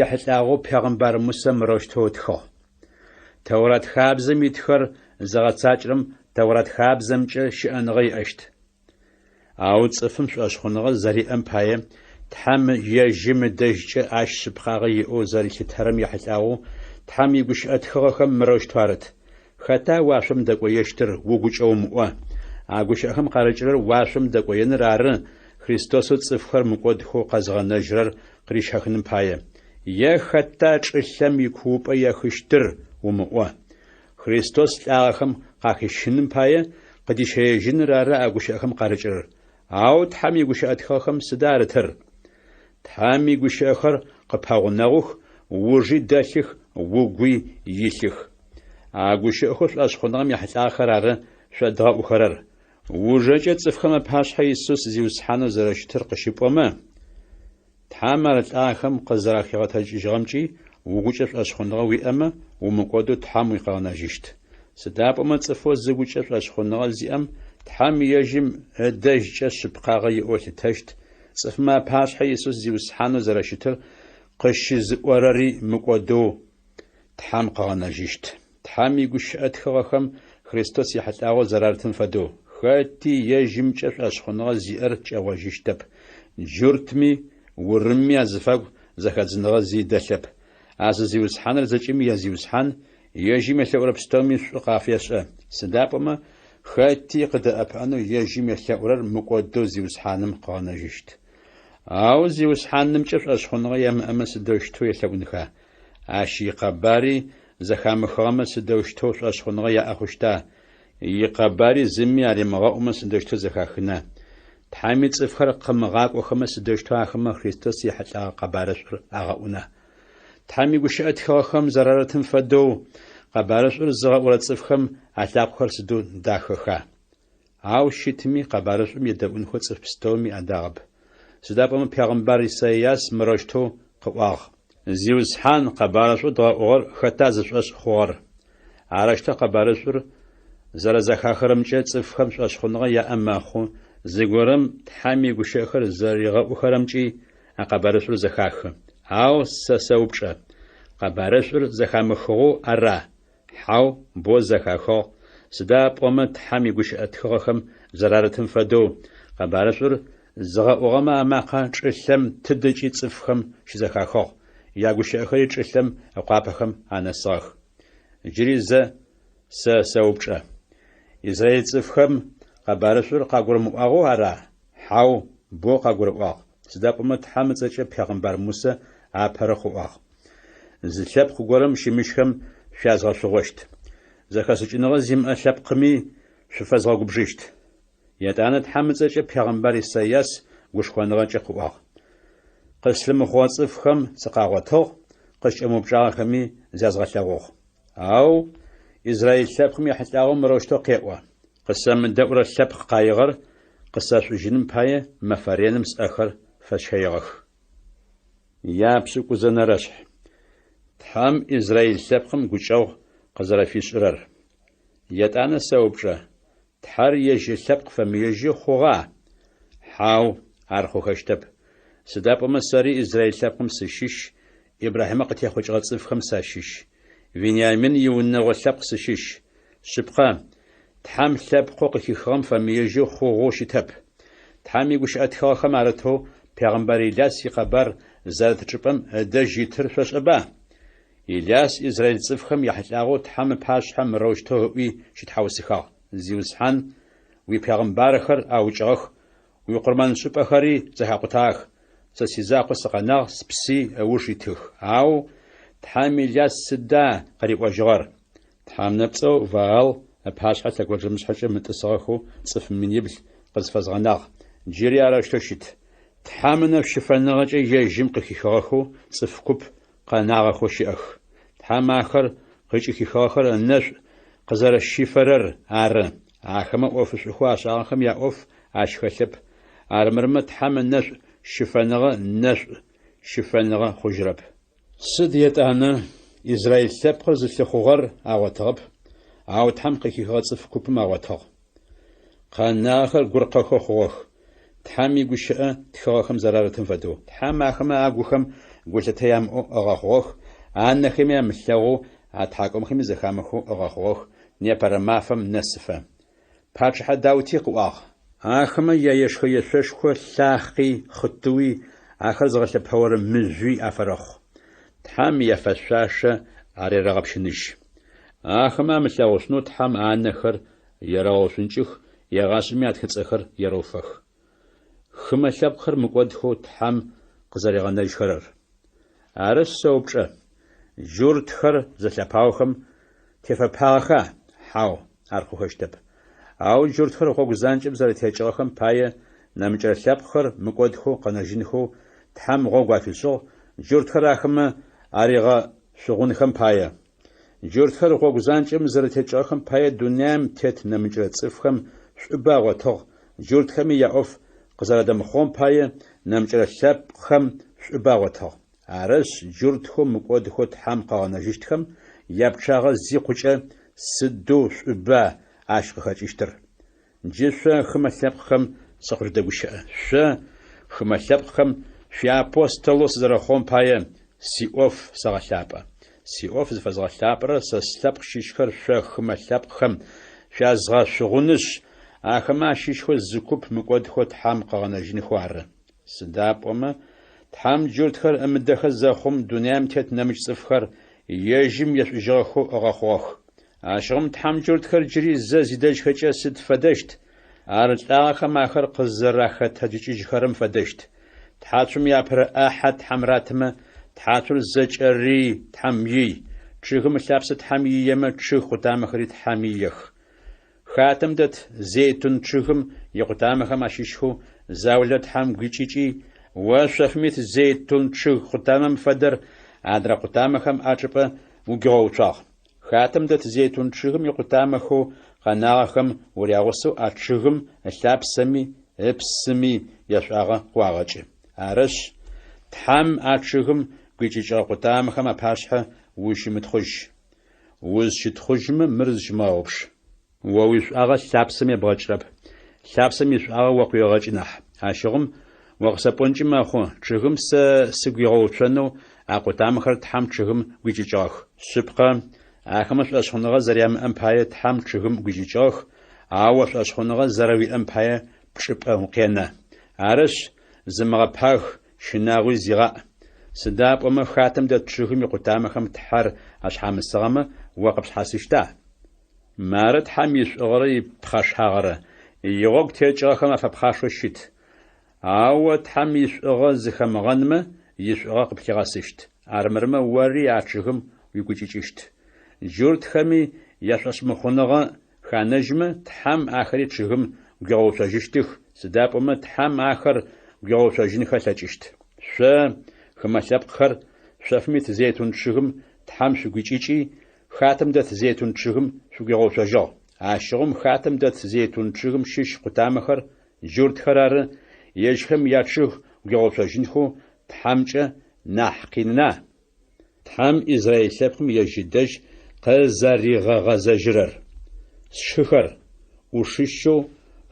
Speaker 1: ехьылӏагъэу пегъымбар Мусэ мырэущтэу ытхыгъ. Тэурат хабзэм итхэр зыгъэцакӏэрэм Тэурат хабзэмкӏэ щыӏэныгъэ иӏэщт. Ау цӏыфым шӏошъхъуныгъэ зэриӏэм пае, Тхьэм ежьым ыдэжькӏэ ащ шъыпкъагъэ иӏэу зэрилъытэрэм ехьылӏагъэу Тхьэм игущыӏэ тхыгъэхэм мырэущтэу арыт, Хэта уашъом дэкӏоещтыр угукӏэ умыӏо. А гущыӏэхэм къарыкӏырэр уашъом дэкӏоеныр ары, Христосэу цӏыфхэр мыкӏодхэу къэзыгъэнэжьырэр къырищэхыным пае. Е хэта чӏылъэм икуупӏэ ехыщтыр умыӏо. Христос лӏагъэхэм къахищыным пае къыдищэежьыныр ары а гущыӏэхэм къарыкӏырэр. Ау Тхьэм игущыӏэ тхыгъэхэм сыда арытыр? Тхьэм игущыӏэхэр къыппэгъунэгъух, ужи дэлъых, угуи илъых. А гущыӏэхэу шӏошъхъуныгъэм ехьылӏагъэхэр ары шъо дгъэӏухэрэр. Ужэкӏэ цӏыфхэм апашъхьэ Исус Зиусхьанэу зэрэщытыр къыщыпӏомэ, Тхьэм ар лӏахэм къызэрахигъэтэджыкӏыжьыгъэмкӏи угукӏэ шӏошъхъуныгъэ уиӏэмэ, умыкӏодэу Тхьэм уикъыгъэнэжьыщт. Сыда пӏомэ цӏыфэу зыгукӏэ шӏошъхъуныгъэ зиӏэм Тхьэм ежьым ыдэжькӏэ шъыпкъагъэ иӏэу ылъытэщт, цӏыфмэ апашъхьэ Исус Зиусхьанэу зэрэщытыр къыщызыӏорэри мыкӏодэу Тхьэм къыгъэнэжьыщт. Тхьэм игущыӏэ тхыгъэхэм Христос ехьылӏагъэу зэрарытым фэдэу, хэти ежьымкӏэ шӏошъхъуныгъэ зиӏэр кӏэгъожьыщтэп. Джуртми урымми азыфагу зэхэдзыныгъэ зи дэлъэп. А зы Зиусхьаныр зэкӏэми я Зиусхьан, ежьым елъэӏурэ пстэуми шӏу къафешӏэ. Сыда пӏомэ, хэти къыдэӏэпыӏэнэу ежьым елъэӏурэр мыкӏодэу Зиусхьаным къыгъэнэжьыщт. Ау Зиусхьанымкӏэ шӏошъхъуныгъэ ямыӏэмэ сыдэущтэу елъэӏунха? Ащ икъэбари зэхамыхыгъэмэ сыдэущтэу шӏошъхъуныгъэ яӏэ хъущта? Икъэбари зыми аримыгъэӏумэ сыдэущтэу зэхахына? Тхьэми цӏыфхэр къымыгъакӏохэмэ сыдэущтэу ахэмэ Христос ехьылӏэгъэ къэбарышӏур агъэӏуна? Тхьэм игущыӏэ тхыгъэхэм зэрарытым фэдэу, къэбарышӏур зыгъэӏурэ цӏыфхэм алъакъохэр сыдэу дахэха! Ау щытми, къэбарышӏум едэӏунхэу цӏыф пстэуми адагъэп. Сыда пӏомэ пегъымбар Исайас мырэущтэу къыӏуагъ. Зиусхьан, къэбарышӏоу дгъэӏугъэр хэта зышӏошъ хъугъэр? Арэущтэу къэбарышӏур зэрэзэхахырэмкӏэ цӏыфхэм шӏошъхъуныгъэ яӏэ мэхъу, зыгорэм Тхьэм игущыӏэхэр зэригъэӏухэрэмкӏи а къэбарышӏур зэхахы. Ау сэ сэупчӏэ, къэбарышӏур зэхамыхыгъэу ара? Хьау, боу зэхахыгъ, сыда пӏомэ Тхьэм игущыӏэ тхыгъэхэм зэрарытым фэдэу, къэбарышӏур зыгъэӏугъэмэ амакъэ чӏылъэм тыдэкӏи цӏыфхэм щызэхахыгъ, ягущыӏэхэри чӏылъэм ыкъуапэхэм анэсыгъэх. Джыри зэ сэ сэупчӏэ. Израиль цӏыфхэм къэбарышӏур къагурымыӏуагъэу ара? Хьау, боу къагурыӏуагъ, сыда пӏомэ Тхьэм ыцӏэкӏэ пегъымбар Мусэ апэрэу къыӏуагъ. Зы лъэпкъ горэм щымыщхэм шъуязгъэшъугъощт. Зэхэшӏыкӏыныгъэ зимыӏэ лъэпкъми шъуфэзгъэгубжыщт. Етӏанэ Тхьэм ыцӏэкӏэ пегъымбар Исайас гушхоныгъэкӏэ къыӏуагъ. Къыслъымыхъугъэ цӏыфхэм сыкъагъотыгъ, къыскӏэмыупчӏагъэхэми зязгъэлъэгъугъ. Ау Израиль лъэпкъым ехьылӏагъэу мырэущтэу къеӏо, Къысэмыдэӏурэ лъэпкъ къаигъэр къысэшӏужьыным пае мэфэ реным сӏэхэр фэсщэигъэх. Япшӏыкӏузэнэрэшъхь. Тхьэм Израиль лъэпкъым гукӏэгъу къызэрэфишӏырэр. Етӏанэ сэупчӏэ, Тхьэр ежь ылъэпкъ фэмыежьы хъугъа? Хьау, ар хъухэщтэп. Сыда пӏомэ сэри Израиль лъэпкъым сыщыщ, Ибрахьимэ къытехъукӏыгъэ цӏыфхэм сащыщ. Вениамин иунэгъо лъэпкъ сыщыщ. Шъыпкъэ, Тхьэм лъэпкъэу къыхихыгъэм фэмыежьэу хъугъэу щытэп. Тхьэм игущыӏэ тхыгъэхэм арытэу пегъымбар Иляс икъэбар зэрыт чӏыпӏэм ыдэжь итыр шъошӏэба? Иляс израиль цӏыфхэм яхьылӏагъэу Тхьэм ыпашъхьэ мырэущтэу ыӏуи щытхьаусыхагъ, Зиусхьан, уипегъымбархэр аукӏыгъэх, уикъурмэншӏыпӏэхэри зэхакъутагъэх, сэ сизакъоу сыкъэнагъ, спси ыуж итых. Ау Тхьэм Иляс сыда къыриӏожьыгъэр? Тхьэ нэпцӏэу Ваал ыпашъхьэ лъэгонджэмышъхьэкӏэ мытӏысыгъэхэу цӏыф минибл къызфэзгъэнагъ. Джыри арэущтэу щыт. Тхьэм ынэшӏу щыфэныгъэкӏэ ежьым къыхихыгъэхэу цӏыф куп къэнагъэхэу щыӏэх. Тхьэм ахэр къыкӏыхихыгъэхэр ынэшӏу къызэрэщифэрэр ары. Ахэмэ ӏофышӏухэу ашӏагъэхэм яӏоф ащ хэлъэп, армырмэ Тхьэм ынэшӏу щыфэныгъэ нэшӏу щыфэныгъэ хъужьырэп. Сыд етӏанэ, израиль лъэпкъыр зылъыхъугъэр агъотыгъэп, ау Тхьэм къыхихыгъэ цӏыф купым агъотыгъ. Къэнагъэхэр гуркъэхэу хъугъэх, Тхьэм игущыӏэ тхыгъэхэм зэрарытым фэдэу. Тхьэм ахэмэ агухэм гулъытэ ямыӏэу ыгъэхъугъэх, анэхэми амылъэгъоу, атхьакӏумэхэми зэхамыхэу ыгъэхъугъэх, непэрэ мафэм нэсыфэ. Пачъыхьэ Даути къыӏуагъ. Ахэмэ яешхэ-ешъошхо лъахъи, хъытыуи, ахэр зыгъэлъэпэорэ мыжъуи афэрэхъу. Тхьэм яфэшъуашэ арерэгъэпщыныжь. Ахэмэ амылъэгъушъунэу Тхьэм анэхэр ерэгъэушӏункӏых, егъашӏэми атхыцӏэхэр ерэуфэх. Хымэ лъэпкъхэр мыкӏодхэу Тхьэм къызэригъэнэжьхэрэр. Арышъ, сэупчӏэ, джуртхэр зэлъэпаохэм тефэпагъэха? Хьау, ар хъухэщтэп. Ау джуртхэр гъогу занкӏэм зэрэтекӏыгъэхэм пае нэмыкӏырэ лъэпкъхэр мыкӏодхэу къэнэжьынхэу Тхьэм гъогу афишӏыгъ, джуртхэр ахэмэ аригъэшъугъунхэм пае. Джуртхэр гъогу занкӏэм зэрэтекӏыгъэхэм пае дунаим тет нэмыкӏырэ цӏыфхэм шӏубэ агъотыгъ, джуртхэми яӏоф къызэрадэмыхъугъэм пае нэмыкӏырэ лъэпкъхэм шӏубэ агъотыгъ. Арышъ, джуртхэу мыкӏодхэу Тхьэм къыгъэнэжьыщтхэм япчъагъэ зикъукӏэ, сыдэу шӏуба ащ къыхэкӏыщтыр! Джы шъо, хымэ лъэпкъхэм, сыкъыжъудэгущыӏэ. Шъо, хымэ лъэпкъхэм, шъуиапостолэу сызэрэхъугъэм пае, сиӏоф сэгъэлъапӏэ. Сиӏоф зыфэзгъэлъапӏэрэр сэ слъэпкъ щыщхэр шъо хымэ лъэпкъхэм шъуязгъэшъугъунышъ, ахэмэ ащыщхэу зы куп мыкӏодхэу Тхьэм къыгъэнэжьынхэу ары. Сыда пӏомэ, Тхьэм джуртхэр ымыдэхэ зэхъум, дунаим тет нэмыкӏ цӏыфхэр ежьым ешӏужьыгъэхэу ыгъэхъугъэх. Ащыгъум Тхьэм джуртхэр джыри зэ зидэжьхэкӏэ сыд фэдэщт? Ар лӏагъэхэм ахэр къызэрахэтэджыкӏыжьхэрэм фэдэщт. Тхьацум иапэрэ ӏахьэ Тхьэм ратымэ, тхьацур зэкӏэри Тхьэм ий. Чъыгым ылъапсэ Тхьэм иемэ, чъыг къутамэхэри Тхьэм иех. Хатэм дэт зейтун чъыгым икъутамэхэм ащыщхэу заулэ Тхьэм гуикӏыкӏи, о шъофым ит зейтун чъыг къутамэм фэдэр адрэ къутамэхэм ачӏыпӏэ угуигъэуцуагъ. Хатэм дэт зейтун чъыгым икъутамэхэу къэнагъэхэм урягъусэу а чъыгым ылъапсэми ыпсыми яшӏуагъэ къыуагъэкӏы. Арышъ, Тхьэм а чъыгым гуикӏыкӏыгъэ къутамэхэм апашъхьэ ущымытхъужь. Узщытхъужьмэ, мыр зыщымыгъэгъупш. О уишӏуагъэ лъапсэм ебгъэкӏрэп, лъапсэм ишӏуагъэ о къыуегъэкӏы нахь. Ащыгъум о къысэпӏонкӏи мэхъу, чъыгым сэ сыгуигъэуцонэу а къутамэхэр Тхьэм чъыгым гуикӏыкӏыгъэх. Шъыпкъэ, ахэмэ шӏошъхъуныгъэ зэрямыӏэм пае Тхьэм чъыгым гуикӏыкӏыгъэх, ау о шӏошъхъуныгъэ зэрэуиӏэм пае пчӏыпӏэ укъенэ. Арышъ, зымыгъэпаг, щынагъуи зигъаӏ. Сыда пӏомэ хатэм дэт чъыгым икъутамэхэм Тхьэр ашъхьамысыгъэмэ, о къыпшъхьасыщта? Мары Тхьэм ишӏугъэрэ ипхъэшагъэрэ, игъогу текӏыгъэхэм афэпхъашэу щыт. Ау о Тхьэм ишӏугъэ зыхэмыгъэнмэ, ишӏугъэ къыплъигъэсыщт. Армырмэ ори а чъыгым уигукӏыкӏыщт. Джуртхэми яшӏошъмыхъуныгъэ ханэжьмэ, Тхьэм ахэри чъыгым гуигъэуцожьыщтых, сыда пӏомэ Тхьэм ахэр гуигъэуцожьынхэ ылъэкӏыщт. Шъо, хымэ лъэпкъхэр, шъофым ит зейтун чъыгым Тхьэм шъугуикӏыкӏи, хатэм дэт зейтун чъыгым шъугуигъэуцожьыгъ. Ащыгъум хатэм дэт зейтун чъыгым щыщ къутамэхэр, джуртхэр ары, ежьхэм ячъыг гуигъэуцожьынхэу Тхьэмкӏэ нахь къинына? Тхьэм Израиль лъэпкъым ежь ыдэжь къызэригъэгъэзэжьырэр. Сшыхэр, ӏушыщэу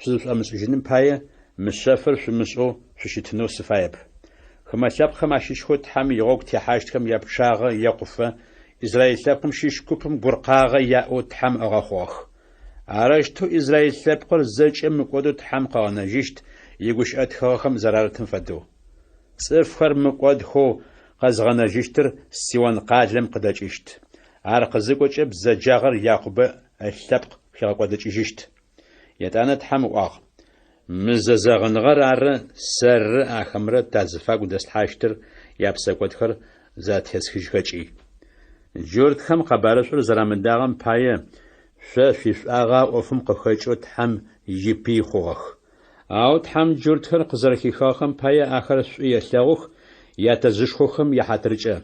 Speaker 1: шъузышӏомышӏыжьыным пае, мы шъэфыр шъумышӏэу шъущытынэу сыфаеп. Хымэ лъэпкъхэм ащыщхэу Тхьэм игъогу техьащтхэм япчъагъэ екъуфэ, Израиль лъэпкъым щыщ купым гуркъагъэ яӏэу Тхьэм ыгъэхъугъэх. Арэущтэу Израиль лъэпкъыр зэкӏэ мыкӏодэу Тхьэм къыгъэнэжьыщт, игущыӏэ тхыгъэхэм зэрарытым фэдэу. Цӏыфхэр мыкӏодхэу къэзгъэнэжьыщтыр Сион къалэм къыдэкӏыщт. Ар къызыкӏокӏэ бзэджагъэр Якъубэ ылъэпкъ хигъэкӏодыкӏыжьыщт. Етӏанэ Тхьэм ыӏуагъ, Мы зэзэгъыныгъэр ары сэррэ ахэмрэ тазыфагу дэслъхьащтыр япсэкӏодхэр затесхыжьхэкӏи. Джуртхэм къэбарышӏур зэрамыдагъэм пае, шъо шъуишӏуагъэ а ӏофым къыхэкӏэу Тхьэм ипый хъугъэх. Ау Тхьэм джуртхэр къызэрэхихыгъэхэм пае ахэр шӏу елъэгъух ятэжъышхохэм яхьатыркӏэ.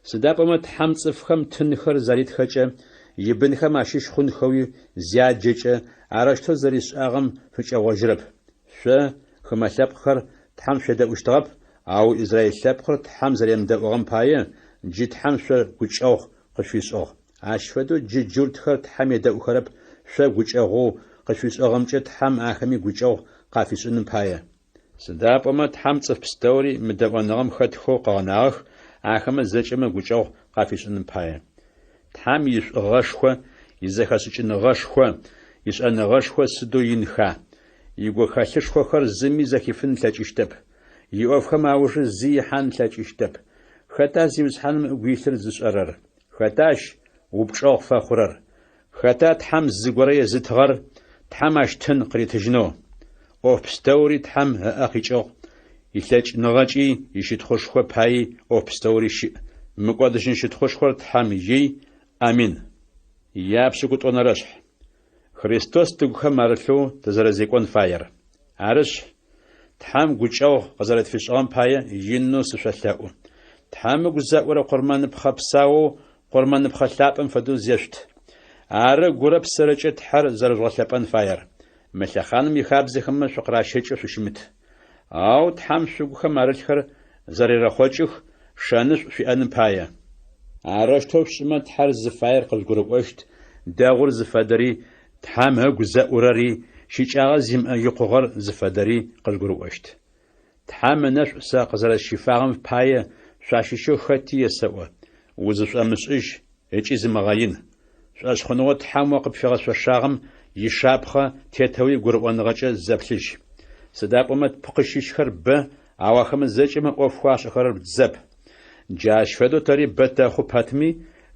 Speaker 1: Сыда пӏомэ Тхьэм цӏыфхэм тынхэр заритхэкӏэ, ибынхэм ащыщ хъунхэуи зяджэкӏэ, арэущтэу зэришӏагъэм фыкӏэгъожьырэп. Шъо, хымэ лъэпкъхэр, Тхьэм шъуедэӏущтыгъэп, ау израил лъэпкъыр Тхьэм зэремыдэӏугъэм пае, джы Тхьэм шъо гукӏэгъу къышъуфишӏыгъ. Ащ фэдэу джы джуртхэр Тхьэм едэӏухэрэп шъо гукӏэгъоу къышъуфишӏыгъэмкӏэ Тхьэм ахэми гукӏэгъу къафишӏыным пае. Сыда пӏомэ Тхьэм цӏыф пстэури мыдэӏоныгъэм хэтхэу къыгъэнагъэх, ахэмэ зэкӏэмэ гукӏэгъу къафишӏыным пае. Тхьэм ишӏугъэшхо, изэхэшӏыкӏыныгъэшхо, ишӏэныгъэшхо сыдэу инха! Игухэлъышхохэр зыми зэхифын ылъэкӏыщтэп. Иӏофхэм аужы зи ихьан ылъэкӏыщтэп. Хэта Зиусхьаным ыгу илъыр зышӏэрэр? Хэта ащ упчӏэгъу фэхъурэр? Хэта Тхьэм зыгорэ езытыгъэр, Тхьэм ащ тын къыритыжьынэу? ӏоф пстэури Тхьэм ыӏэ къикӏыгъ, илъэкӏыныгъэкӏи ищытхъушхо паий ӏоф пстэури щыӏ. Мыкӏодыжьын щытхъушхор Тхьэм ий. Амин. Япшӏыкӏутӏонэрэшъхь. Христос тыгухэм арылъэу тызэрэзекӏон фаер. Арышъ, Тхьэм гукӏэгъу къызэрэтфишӏыгъэм пае инэу сышъолъэӏу. Тхьэм ыгу зэӏурэ къурмэныпхъэ псаоу къурмэныпхъэ лъапӏэм фэдэу зешъут. Ары гурэ псэрэкӏэ Тхьэр зэрэжъугъэлъэпӏэн фаер. Мы лъэхъаным ихабзэхэмэ шъукъыращэкӏэу шъущымыт. Ау Тхьэм шъугухэм арылъхэр зэрерэхъокӏых, шэнышӏу шъуиӏэным пае. Арэущтэу шъушӏымэ, Тхьэр зыфаер къыжъугурыӏощт, дэгъур зыфэдэри, Тхьэм ыгу зэӏурэри, щыкӏагъэ зимыӏэ икъугъэр зыфэдэри къыжъугурыӏощт. Тхьэм ынэшӏу сэ къызэрэсщифагъэм пае шъуащыщэу хэти есэӏо, узышӏомышӏыжь ыкӏи зымыгъэин. Шӏошъхъуныгъэу Тхьэм о къыпфигъэшъошагъэм ишапхъэ тетэуи гурыӏоныгъэкӏэ зэплъыжь. Сыда пӏомэ тпкъы щыщхэр бэ, ау ахэмэ зэкӏэмэ ӏофхэу ашӏэхэрэр зэп. Джащ фэдэу тэри бэ тэхъу пэтми,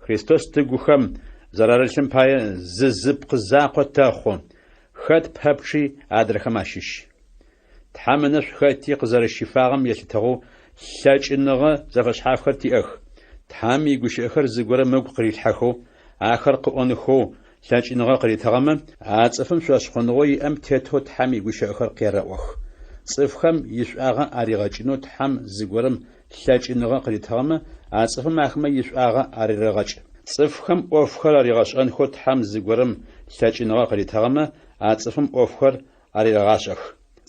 Speaker 1: Христос тыгухэм зэрарылъым пае зы зыпкъы закъо тэхъу, хэт пэпчъи адрэхэм ащыщ. Тхьэм ынэшӏу хэти къызэрэщифагъэм елъытыгъэу лъэкӏыныгъэ зэфэшъхьафхэр тиӏэх. Тхьэм игущыӏэхэр зыгорэм ыгу къырилъхьэхэу, ахэр къыӏонхэу лъэкӏыныгъэ къыритыгъэмэ, а цӏыфым шӏошъхъуныгъэу иӏэм тетэу Тхьэм игущыӏэхэр къерэӏох. Цӏыфхэм ишӏуагъэ аригъэкӏынэу Тхьэм зыгорэм лъэкӏыныгъэ къыритыгъэмэ, а цӏыфым ахэмэ ишӏуагъэ арерэгъэкӏ. Цӏыфхэм ӏофхэр аригъэшӏэнхэу Тхьэм зыгорэм лъэкӏыныгъэ къыритыгъэмэ, а цӏыфым ӏофхэр арерэгъашӏэх.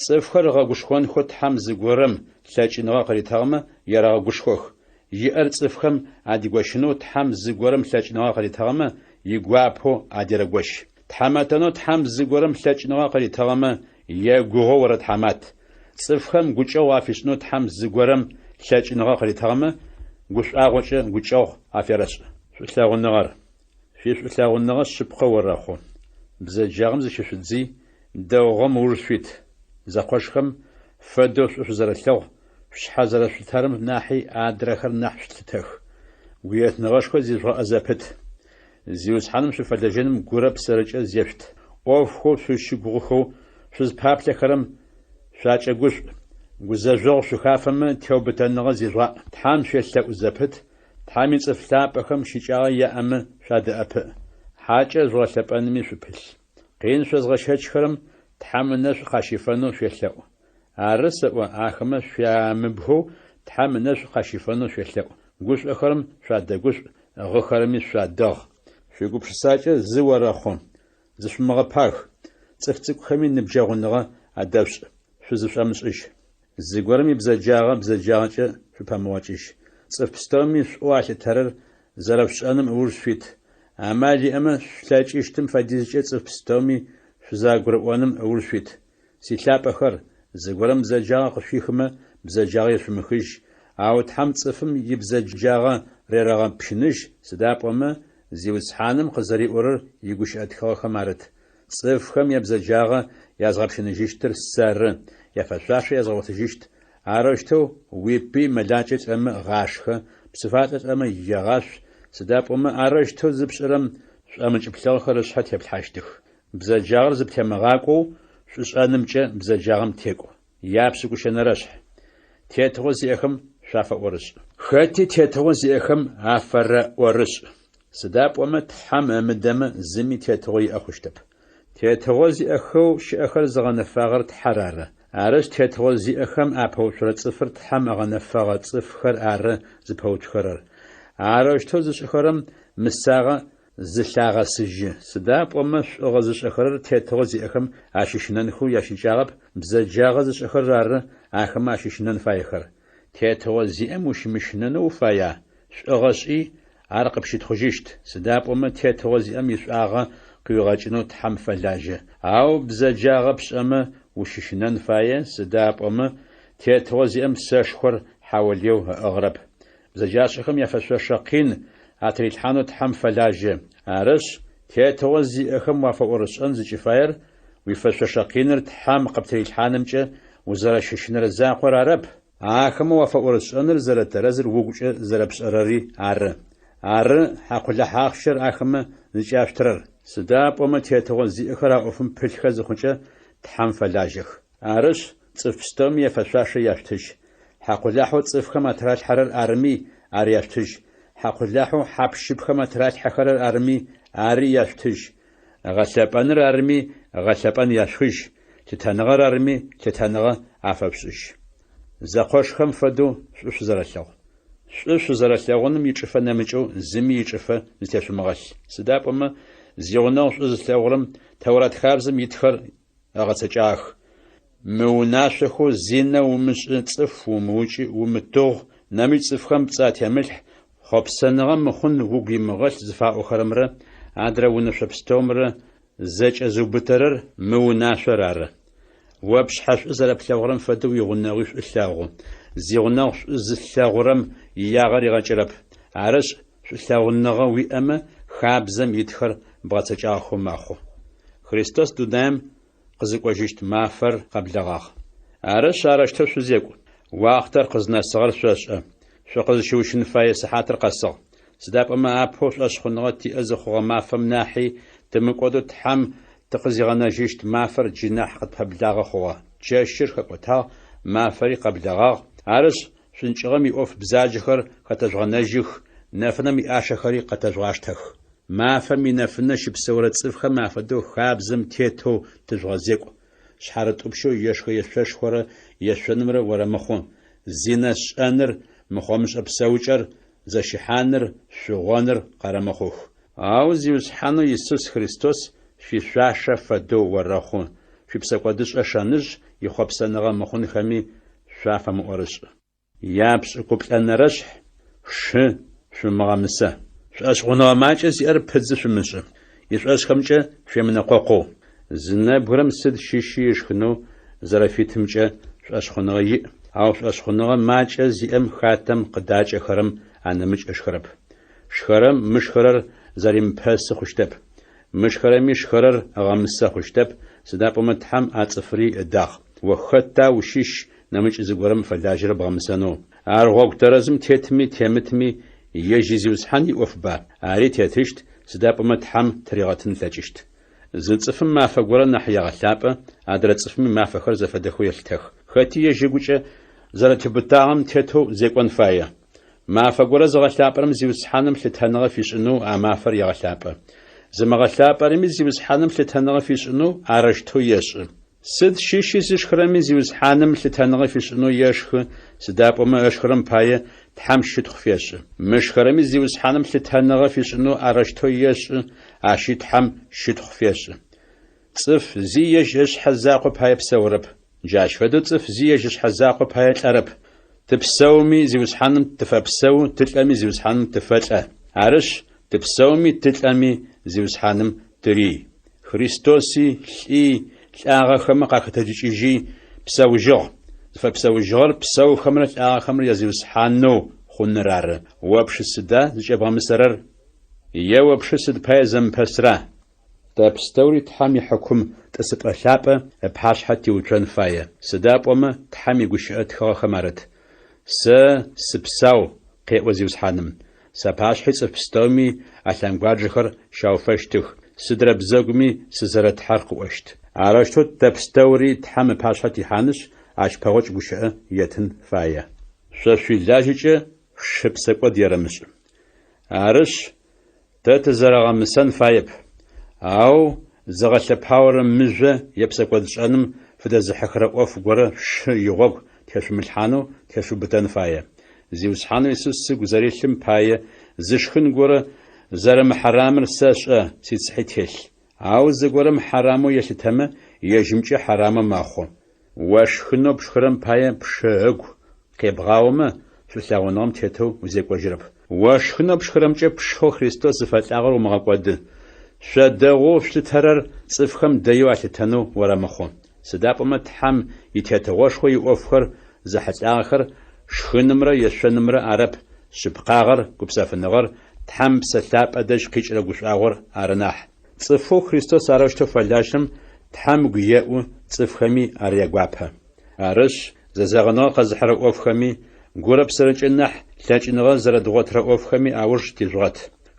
Speaker 1: Цӏыфхэр ыгъэгушхонхэу Тхьэм зыгорэм лъэкӏыныгъэ къыритыгъэмэ, ерэгъэгушхох. Иӏэр цӏыфхэм адигощынэу Тхьэм зыгорэм лъэкӏыныгъэ къыритыгъэмэ, игуапэу адерэгощ. Тхьамэтэнэу Тхьэм зыгорэм лъэкӏыныгъэ къыритыгъэмэ, егугъоу орэтхьамат. Цӏыфхэм гукӏэгъу афишӏынэу Тхьэм зыгорэм лъэкӏыныгъэ къыритыгъэмэ, гушӏуагъокӏэ гукӏэгъу аферэшӏ. Шӏулъэгъуныгъэр. Шъуишӏулъэгъуныгъэ шъыпкъэ орэхъу. Бзэджагъэм зыщышъудзый, дэгъугъэм ыуж шъуит. Зэкъошхэм фэдэу шӏу шъузэрэлъэгъу, шъушъхьэ зэрэшъулъытэрэм нахьи адрэхэр нахь шъулъытэх. Гуетныгъэшхо зижъугъэӏэ зэпыт. Зиусхьаным шъуфэлэжьэным гурэ псэрэкӏэ зешъут. ӏофхэу шъузщыгугъыхэу шъузпаплъэхэрэм шъуакӏэгушӏу. Гузэжъогъу шъухафэмэ, теубытэныгъэ зижъугъаӏ. Тхьэм шъуелъэӏу зэпыт, Тхьэм ицӏыф лъапӏэхэм щыкӏагъэ яӏэмэ шъуадэӏэпыӏ, хьакӏэр жъугъэлъэпӏэнми шъупылъ. Къин шъозгъэщэчхэрэм Тхьэм ынэшӏу къащифэнэу шъуелъэӏу. Ары сэӏо, ахэмэ шъуямыбгэу Тхьэм ынэшӏу къащифэнэу шъуелъэӏу. Гушӏохэрэм шъуадэгушӏу, гъыхэрэми шъуадэгъ. Шъуигупшысакӏэ зы орэхъу, зышъумыгъэпаг, цӏыф цӏыкӏухэми ныбджэгъуныгъэ адэшъушӏ, шъузышӏомышӏыжь. Зыгорэм ибзэджагъэ бзэджагъэкӏэ шъупэмыгъокӏыжь. Цӏыф пстэуми шӏоу алъытэрэр зэрэшъушӏэным ыуж шъуит. Амал иӏэмэ, шъулъэкӏыщтым фэдизкӏэ цӏыф пстэуми шъузэгурыӏоным ыуж шъуит. Силъапӏэхэр, зыгорэм бзэджагъэ къышъуихымэ, бзэджагъэ ешъумыхыжь, ау Тхьэм цӏыфым ибзэджагъэ рерэгъэпщыныжь, сыда пӏомэ Зиусхьаным къызэриӏорэр игущыӏэ тхыгъэхэм арыт. Цӏыфхэм ябзэджагъэ язгъэпщыныжьыщтыр сэры, яфэшъуашэ язгъэгъотыжьыщт. Арэущтэу уипый мэлакӏэ лӏэмэ гъашхэ, псыфалӏэ лӏэмэ егъашъу, сыда пӏомэ арэущтэу зыпшӏэрэм шӏомыкӏ плъыгъэхэр ышъхьэ теплъхьащтых. Бзэджагъэр зыптемыгъакӏоу шӏушӏэнымкӏэ бзэджагъэм текӏу. Япшӏыкӏущэнэрэшъхь. Тетыгъо зиӏэхэм шъуафэӏорышӏ. Хэти тетыгъо зиӏэхэм афэрэӏорышӏ, сыда пӏомэ Тхьэм ымыдэмэ, зыми тетыгъо иӏэ хъущтэп. Тетыгъо зиӏэхэу щыӏэхэр зыгъэнэфагъэр Тхьэр ары. Арышъ, тетыгъо зиӏэхэм апэуцурэ цӏыфыр Тхьэм ыгъэнэфэгъэ цӏыфхэр ары зыпэуцухэрэр. Арэущтэу зышӏыхэрэм мысагъэ зылъагъэсыжьы, сыда пӏомэ шӏугъэ зышӏэхэрэр тетыгъо зиӏэхэм ащыщынэнхэу ящыкӏагъэп, бзэджагъэ зышӏэхэрэр ары ахэмэ ащыщынэн фаехэр. Тетыгъо зиӏэм ущымыщынэнэу уфая? Шӏугъэ шӏи, ар къыпщытхъужьыщт, сыда пӏомэ тетыгъо зиӏэм ишӏуагъэ къыуигъэкӏынэу Тхьэм фэлажьэ. Ау бзэджагъэ пшӏэмэ, ущыщынэн фае, сыда пӏомэ тетыгъо зиӏэм сэшхор хьаолыеу ыӏыгъырэп. Бзэджашӏэхэм яфэшъошэ къин атырилъхьанэу Тхьэм фэлажьэ. Арышъ, тетыгъо зиӏэхэм уафэӏорышӏэн зыкӏыфаер уифэшъошэ къиныр Тхьэм къыптырилъхьанымкӏэ узэрэщыщынэрэ закъор арэп, ахэмэ уафэӏорышӏэныр зэрэтэрэзыр угукӏэ зэрэпшӏэрэри ары. Ары хьакъулахь ахъщэр ахэмэ зыкӏяшъутырэр. Сыда пӏомэ тетыгъо зиӏэхэр а ӏофым пылъхэ зыхъукӏэ, Тхьэм фэлажьэх. Арышъ, цӏыф пстэуми яфэшъуашэ яшъутыжь. Хьакъулахьэу цӏыфхэм атыралъхьэрэр арыми, ар яшъутыжь. Хьакъулахьэу хьап-щыпхэм атыралъхьэхэрэр арыми, ари яшъутыжь. Гъэлъэпӏэныр арыми, гъэлъэпӏэн яшъухыжь, лъытэныгъэр арыми, лъытэныгъэ афэшъушӏыжь. Зэкъошхэм фэдэу шӏу шъузэрэлъэгъу. Шӏу шъузэрэлъэгъуным ичӏыфэ нэмыкӏэу зыми ичӏыфэ зытешъумыгъэлъ. Сыда пӏомэ зигъунэгъу шӏу зылъэгъурэм Тэурат хабзэм итхэр ыгъэцэкӏагъэх. Мы унашъохэу зинэ умышӏы, цӏыф умыукӏы, умытыгъу, нэмыкӏ цӏыфхэм пцӏы атемылъхь, хъопсэныгъэ мыхъун угу имыгъэлъ зыфаӏохэрэмрэ адрэ унэшъо пстэумрэ зэкӏэзыубытэрэр мы унашъор ары. О пшъхьэ шӏу зэрэплъэгъурэм фэдэу уигъунэгъуи шӏу лъэгъу. Зигъунэгъу шӏу зылъэгъурэм иягъэ ригъэкӏырэп. Арышъ, шӏулъэгъуныгъэ уиӏэмэ, хабзэм итхэр бгъэцэкӏагъэхэу мэхъу. Христос дунаим къызыкӏожьыщт мафэр къэблэгъагъ. Арышъ, арэущтэу шъузекӏу. Уахътэр къызнэсыгъэр шъошӏэ. Шъукъызщыущын фае сыхьатыр къэсыгъ. Сыда пӏомэ апэу шӏошъхъуныгъэ тиӏэ зыхъугъэ мафэм нахьи тымыкӏодэу Тхьэм тыкъызигъэнэжьыщт мафэр джы нахь къытпэблагъэ хъугъэ. Чэщыр хэкӏотагъ, мафэри къэблэгъагъ. Арышъ, шӏункӏыгъэм иӏоф бзаджэхэр хэтэжъугъэнэжьых, нэфынэм иӏашэхэри къэтэжъугъаштэх. Мафэм инэфынэ щыпсэурэ цӏыфхэм афэдэу хабзэм тетэу тыжъугъэзекӏу, шъхьарытӏупщэу ешхэ-ешъошхорэ ешъонымрэ орэмыхъу, зинэ шӏэныр, мыхъомышӏэ псэукӏэр, зэщыхьаныр, шъугъоныр къэрэмыхъух. Ау Зиусхьанэу Исус Христос шъуишъуашэ фэдэу орэхъу, шъуипсэкӏодышӏэ шэныжъ ихъопсэныгъэ мыхъунхэми шъуафэмыӏорышӏ. Япшӏыкӏуплӏэнэрэшъхь шы шъумыгъэмысэ. Шӏошъхъуныгъэ макӏэ зиӏэр пыдзы шъумышӏы, ишӏошъхэмкӏэ шъуемынэкъокъоу. Зы нэбгырэм сыд щыщи ышхынэу зэрэфитымкӏэ шӏошъхъуныгъэ иӏ, ау шӏошъхъуныгъэ макӏэ зиӏэм хатэм къыдакӏэхэрэм анэмыкӏ ышхырэп. Шхэрэм мышхэрэр зэримыпэсы хъущтэп. Мышхэрэми шхэрэр ыгъэмысэ хъущтэп, сыда пӏомэ Тхьэм а цӏыфри ыдагъ. О хэта ущыщ нэмыкӏ зыгорэм фэлажьэрэ бгъэмысэнэу? Ар гъогу тэрэзым тетми темытми ежь и Зиусхьан иӏофба? Ари тетыщт, сыда пӏомэ Тхьэм тыригъэтын ылъэкӏыщт. Зы цӏыфым мафэ горэ нахь егъэлъапӏэ, адрэ цӏыфми мафэхэр зэфэдэхэу елъытэх. Хэти ежь ыгукӏэ зэрэтеубытагъэм тетэу зекӏон фае. Мафэ горэ зыгъэлъапӏэрэм Зиусхьаным лъытэныгъэ фишӏынэу а мафэр егъэлъапӏэ. Зымыгъэлъапӏэрэми Зиусхьаным лъытэныгъэ фишӏынэу арэущтэу ешӏы. Сыд щыщи зышхырэми Зиусхьаным лъытэныгъэ фишӏынэу ешхы, сыда пӏомэ ышхырэм пае Тхьэм щытхъу фешӏы. Мышхэрэми Зиусхьаным лъытэныгъэ фишӏынэу арэущтэу ешӏы, ащи Тхьэм щытхъу фешӏы. Цӏыф зи ежь ышъхьэ закъо пае псэурэп. Джащ фэдэу цӏыф зи ежь ышъхьэ закъо пае лӏэрэп. Тыпсэуми, Зиусхьаным тыфэпсэу, тылӏэми, Зиусхьаным тыфэлӏэ. Арышъ, тыпсэуми, тылӏэми, Зиусхьаным тырий. Христоси лӏи, лӏагъэхэмэ къахэтэджыкӏыжьи, псэужьыгъ. Зыфэпсэужьыгъэр псэухэмрэ лӏагъэхэмрэ я Зиусхьанэу хъуныр ары. О пшы сыда зыкӏэбгъэмысэрэр? Е о пшы сыд пае зэмыпэсра? Тэ пстэури Тхьэм ихьыкум тӏысыпӏэ лъапӏэ ыпашъхьэ тиуцон фае, сыда пӏомэ Тхьэм игущыӏэ тхыгъэхэм арыт, Сэ сыпсау, къеӏо Зиусхьаным, сапашъхьи цӏыф пстэуми алъэнгуаджэхэр щауфэщтых, сыдрэ бзэгуми сызэрэ Тхьэр къыӏощт. Арэущтэу тэ пстэури Тхьэм ыпашъхьэ тихьанышъ, ащ пэгъокӏ гущыӏэ еттын фае. Шъо шъуилажьэкӏэ шъушы псэкӏод ерэмышӏ. Арышъ, тэ тызэрэгъэмысэн фаеп, ау зыгъэлъэпаорэ мыжъо е псэкӏодшӏэным фыдэзыхьыхырэ ӏоф горэ шъушы игъогу тешъумылъхьанэу тешъуубытэн фае. Зиусхьанэу Исус сыгу зэрилъым пае зы шхын горэ зэрэмыхьарамыр сэшӏэ, сицыхьи телъ. Ау зыгорэм хьарамэу елъытэмэ, ежьымкӏэ хьарамэу мэхъу. О шхынэу пшхырэм пае пшы ыгу къебгъаомэ, шӏулъэгъуныгъэм тетэу узекӏожьырэп. О шхынэу пшхырэмкӏэ пшэу Христос зыфэлӏагъэр умыгъэкӏоды. Шъо дэгъоу шъулъытэрэр цӏыфхэм дэеу алъытэнэу орэмыхъу. Сыда пӏомэ Тхьэм и Тетыгъошхо иӏофхэр зэхьылӏагъэхэр шхынымрэ ешъонымрэ арэп, шъыпкъагъэр, гупсэфыныгъэр, Тхьэм Ыпсэ Лъапӏэ дэжь къикӏырэ гушӏуагъор ары нахь. Цӏыфэу Христос арэущтэу фэлажьэрэм Тхьэм ыгу еӏу, цӏыфхэми ар ягуапэ. Арышъ, зэзэгъыныгъэ къэзыхьырэ ӏофхэми, гурэ псэрэкӏэ нахь лъэкӏыныгъэ зэрэдгъотырэ ӏофхэми ауж тижъугъэт.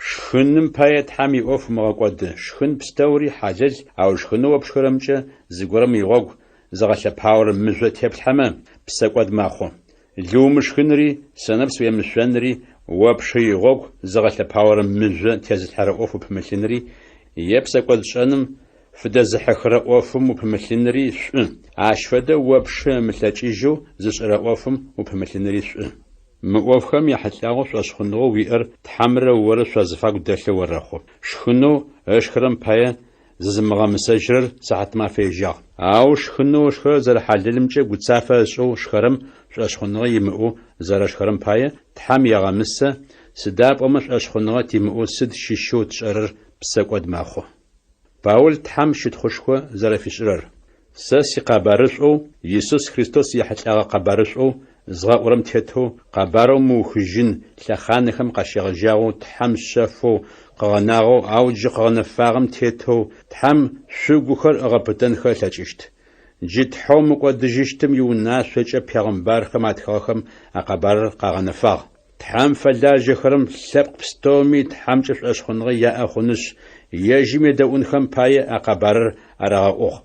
Speaker 1: Шхыным пае Тхьэм иӏоф умыгъэкӏоды. Шхын пстэури хьалэл, ау шхынэу о пшхырэмкӏэ зыгорэм игъогу зыгъэлъэпаорэ мыжъо теплъхьэмэ, псэкӏод мэхъу. Лы умышхынри, сэнэпс уемышъонри, о пшы игъогу зыгъэлъэпаорэ мыжъо тезылъхьэрэ ӏоф упымылъынри, е псэкӏодшӏэным фыдэзыхьыхырэ ӏофым упымылъынри шӏу, ащ фэдэ о пшы ымылъэкӏыжьэу зышӏэрэ ӏофым упымылъынри шӏу. Мы ӏофхэм яхьылӏагъэу шӏошъхъуныгъэу уиӏэр Тхьэмрэ орэ шъуазыфагу дэлъэу орэхъу. Шхынэу ышхырэм пае зызымыгъэмысэжьырэр сыхьатмафэ ежьагъ. Ау шхынэу ышхырэр зэрэхьалэлымкӏэ гуцафэ ышӏэу шхэрэм шӏошъхъуныгъэ имыӏэу зэрэшхэрэм пае Тхьэм егъэмысэ, сыда пӏомэ шӏошъхъуныгъэ тимыӏэу сыд щыщэу тшӏэрэр псэкӏод мэхъу. Паул Тхьэм щытхъушхо зэрэфишӏырэр. Сэ сикъэбарышӏоу, Исус Христос ехьылӏэгъэ къэбарышӏоу згъэӏурэм тетэу, къэбарэу мыухыжьын лъэхъанэхэм къащегъэжьагъэу Тхьэм шъэфэу къыгъэнагъэу, ау джы къыгъэнэфагъэм тетэу Тхьэм шъугухэр ыгъэпытэнхэ ылъэкӏыщт. Джы Тхьэу мыкӏодыжьыщтым иунашъокӏэ пегъымбархэм атхыгъэхэм а къэбарыр къагъэнэфагъ. Тхьэм фэлажьэхэрэм лъэпкъ пстэуми Тхьэмкӏэ шӏошъхъуныгъэ яӏэ хъунышъ, ежьым едэӏунхэм пае а къэбарыр арагъэӏугъ.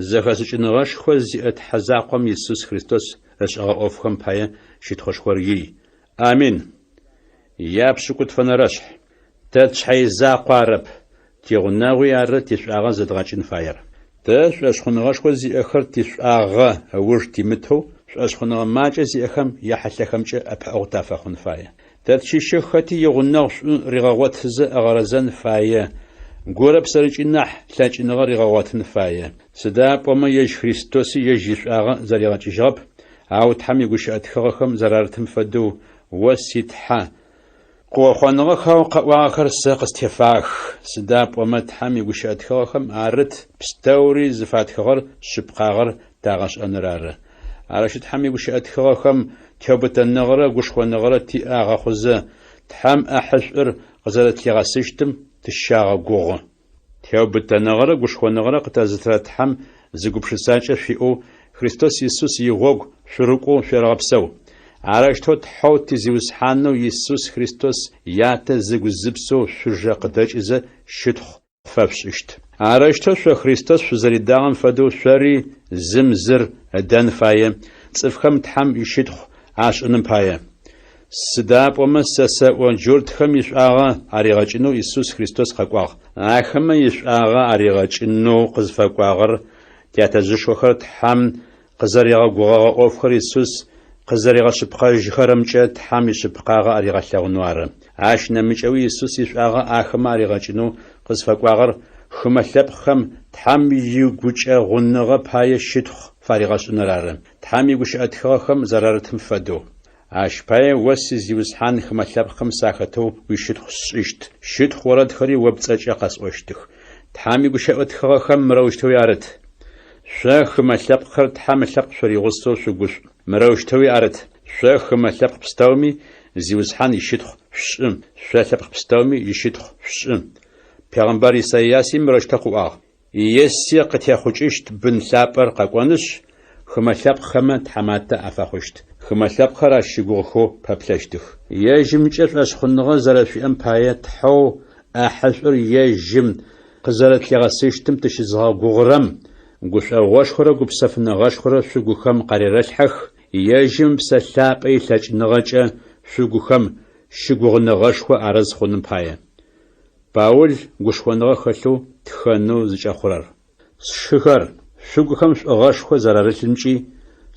Speaker 1: Зэхэшӏыкӏыныгъэшхо зиӏэ Тхьэ закъом Исус Христос ышӏэгъэ ӏофхэм пае щытхъушхор ий. Амин. Япшӏыкӏутфэнэрэшъхь. Тэ тшъхьэ изакъо арэп, тигъунэгъуи ары тишӏуагъэ зэдгъэкӏын фаер. Тэ шӏошъхъуныгъэшхо зиӏэхэр тишӏуагъэ ыуж тимытэу, шӏошъхъуныгъэ макӏэ зиӏэхэм яхьылъэхэмкӏэ ӏэпыӏэгъу тафэхъун фае. Тэ тщыщэу хэти игъунэгъу шӏу ригъэгъотызэ ыгъэрэзэн фае, гурэ псэрэкӏи нахь лъэкӏыныгъэ ригъэгъотын фае. Сыда пӏомэ ежь Христоси ежь ишӏуагъэ зэригъэкӏыжьыгъэп, ау Тхьэм игущыӏэ тхыгъэхэм зэрарытым фэдэу, О си Тхьэ, Къыохъоныгъэхэу къэӏуагъэхэр сэ къыстефагъэх, сыда пӏомэ Тхьэм игущыӏэ тхыгъэхэм арыт пстэури зыфатхыгъэр шъыпкъагъэр тагъэшӏэныр ары. Арышъ, Тхьэм игущыӏэ тхыгъэхэм теубытэныгъэрэ гушхоныгъэрэ тиӏэ агъэхъузэ, Тхьэм ӏэхьышӏур къызэрэтлъигъэсыщтым тыщагъэгугъы. Теубытэныгъэрэ гушхоныгъэрэ къытэзытырэ Тхьэм зы гупшысакӏэ шъуиӏэу Христос Исус игъогу шъурыкӏоу шъуерэгъэпсэу. Арэущтэу Тхьэу ти Зиусхьанэу Исус Христос Ятэ зыгу-зыпсэу шъужэ къыдэкӏызэ щытхъу фэшъушӏыщт. Арэущтэу шъо Христос шъузэридагъэм фэдэу шъори зым зыр ыдэн фае, цӏыфхэм Тхьэм ищытхъу ашӏыным пае. Сыда пӏомэ сэ сэӏо, джуртхэм ишӏуагъэ аригъэкӏынэу Исус Христос къэкӏуагъ. Ахэмэ ишӏуагъэ аригъэкӏынэу къызфэкӏуагъэр тятэжъышхохэр Тхьэм къызэригъэгугъэгъэ ӏофхэр Исус къызэригъэшъыпкъэжьхэрэмкӏэ Тхьэм ишъыпкъагъэ аригъэлъэгъунэу ары. Ащ нэмыкӏэуи Исус ишӏуагъэ ахэмэ аригъэкӏынэу къызфэкӏуагъэр хымэ лъэпкъхэм Тхьэм игукӏэгъуныгъэ пае щытхъу фаригъэшӏыныр ары. Тхьэм игущыӏэ тхыгъэхэм зэрарытым фэдэу. Ащ пае о си Зиусхьан хымэ лъэпкъхэм сахэтэу уищытхъу сшӏыщт, щытхъу орэдхэри о пцӏэкӏэ къэсӏощтых. Тхьэм игущыӏэ тхыгъэхэм мырэущтэуи арыт. Шъо хымэ лъэпкъхэр Тхьэм ылъэпкъ шъуригъусэу шъугушӏу. Мырэущтэуи арыт. Шъо хымэ лъэпкъ пстэуми Зиусхьан ищытхъу шъушӏы, шъо лъэпкъ пстэуми ищытхъу шъушӏы. Пегъымбар Исайяси мырэущтэу къыӏуагъ. Иессе къытехъукӏыщт бын лъапӏэр къэкӏонышъ, хымэ лъэпкъхэмэ тхьаматэ афэхъущт. Хымэ лъэпкъхэр ащ щыгугъыхэу пэплъэщтых. Ежьымкӏэ шӏошъхъуныгъэ зэрэшъуиӏэм пае Тхьэу ӏахьышӏур ежьым къызэрэтлъигъэсыщтым тыщызыгъэгугъырэм гушӏогъошхорэ гупсэфыныгъэшхорэ шъугухэм къарерэлъхьэх, ежьым Ыпсэ Лъапӏэ илъэкӏыныгъэкӏэ. шъугухэм щыгугъыныгъэшхо арыз хъуным пае. Паул гушхоныгъэ хэлъэу тхэнэу зыкӏэхъурэр. Сшыхэр, шъугухэм шӏугъэшхо зэрарылъымкӏи,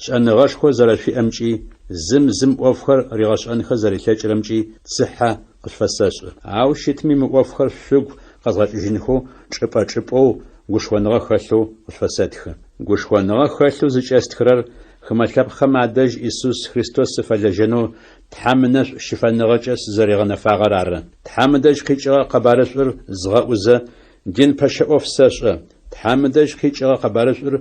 Speaker 1: шӏэныгъэшхо зэрэшъуиӏэмкӏи, зым зым ӏофхэр ригъэшӏэнхэ зэрилъэкӏырэмкӏи цыхьэ къышъуфэсэшӏы. Ау щытми мы ӏофхэр шъугу къэзгъэкӏыжьынхэу чӏыпӏэ-чӏыпӏэу гушхоныгъэ хэлъэу къышъуфэсэтхы. Гушхоныгъэ хэлъэу зыкӏэстхырэр хымэ лъэпкъхэм адэжь Исус Христос сыфэлэжьэнэу Тхьэм ынэшӏу щыфэныгъэкӏэ сызэригъэнэфагъэр ары. Тхьэм ыдэжь къикӏыгъэ къэбарышӏур згъэӏузэ, дин пэщэ ӏоф сэшӏэ. Тхьэм ыдэжь къикӏыгъэ къэбарышӏур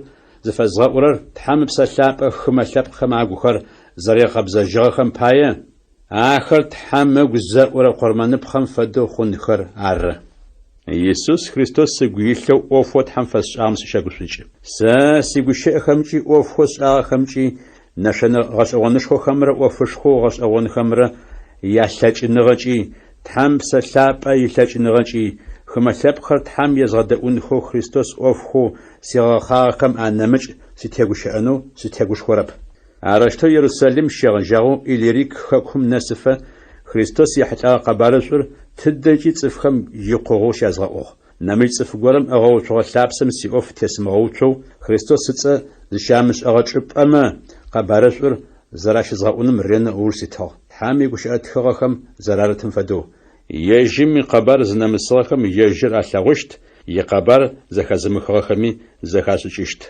Speaker 1: зыфэзгъэӏурэр Тхьэм Ыпсэ Лъапӏэ хымэ лъэпкъхэм агухэр зэригъэкъэбзэжьыгъэхэм пае, ахэр Тхьэм ыгу зэӏурэ къурмэныпхъэм фэдэу хъунхэр ары. Исус Христос сыгу илъэу ӏофэу Тхьэм фэсшӏагъэм сыщэгушӏукӏы. Сэ сигущыӏэхэмкӏи ӏофхэу сшӏагъэхэмкӏи нэшэнэ гъэшӏэгъонышхохэмрэ ӏофышхоу гъэшӏэгъонхэмрэ ялъэкӏыныгъэкӏи, Тхьэм Псэ Лъапӏэ илъэкӏыныгъэкӏи, хымэ лъэпкъхэр Тхьэм езгъэдэӏунхэу Христос ӏофхэу сигъэхъагъэхэм анэмыкӏ сытегущыӏэнэу сытегушхорэп. Арэущтэу Ерусалим щегъэжьагъэу Иллирик хэкум нэсыфэ Христос ехьылӏэгъэ къэбарышӏур тыдэкӏи цӏыфхэм икъугъэу щязгъэӏугъ. Нэмыкӏ цӏыф горэм ыгъэуцугъэ лъапсэм сиӏоф тесымыгъэуцоу Христос ыцӏэ зыщамышӏэгъэ чӏыпӏэмэ къэбарышӏур зэращызгъэӏуным ренэу ыуж ситыгъ. Тхьэм игущыӏэ тхыгъэхэм зэрарытым фэдэу, Ежьым икъэбар зынэмысыгъэхэм ежьыр алъэгъущт, икъэбар зэхэзымыхыгъэхэми зэхашӏыкӏыщт.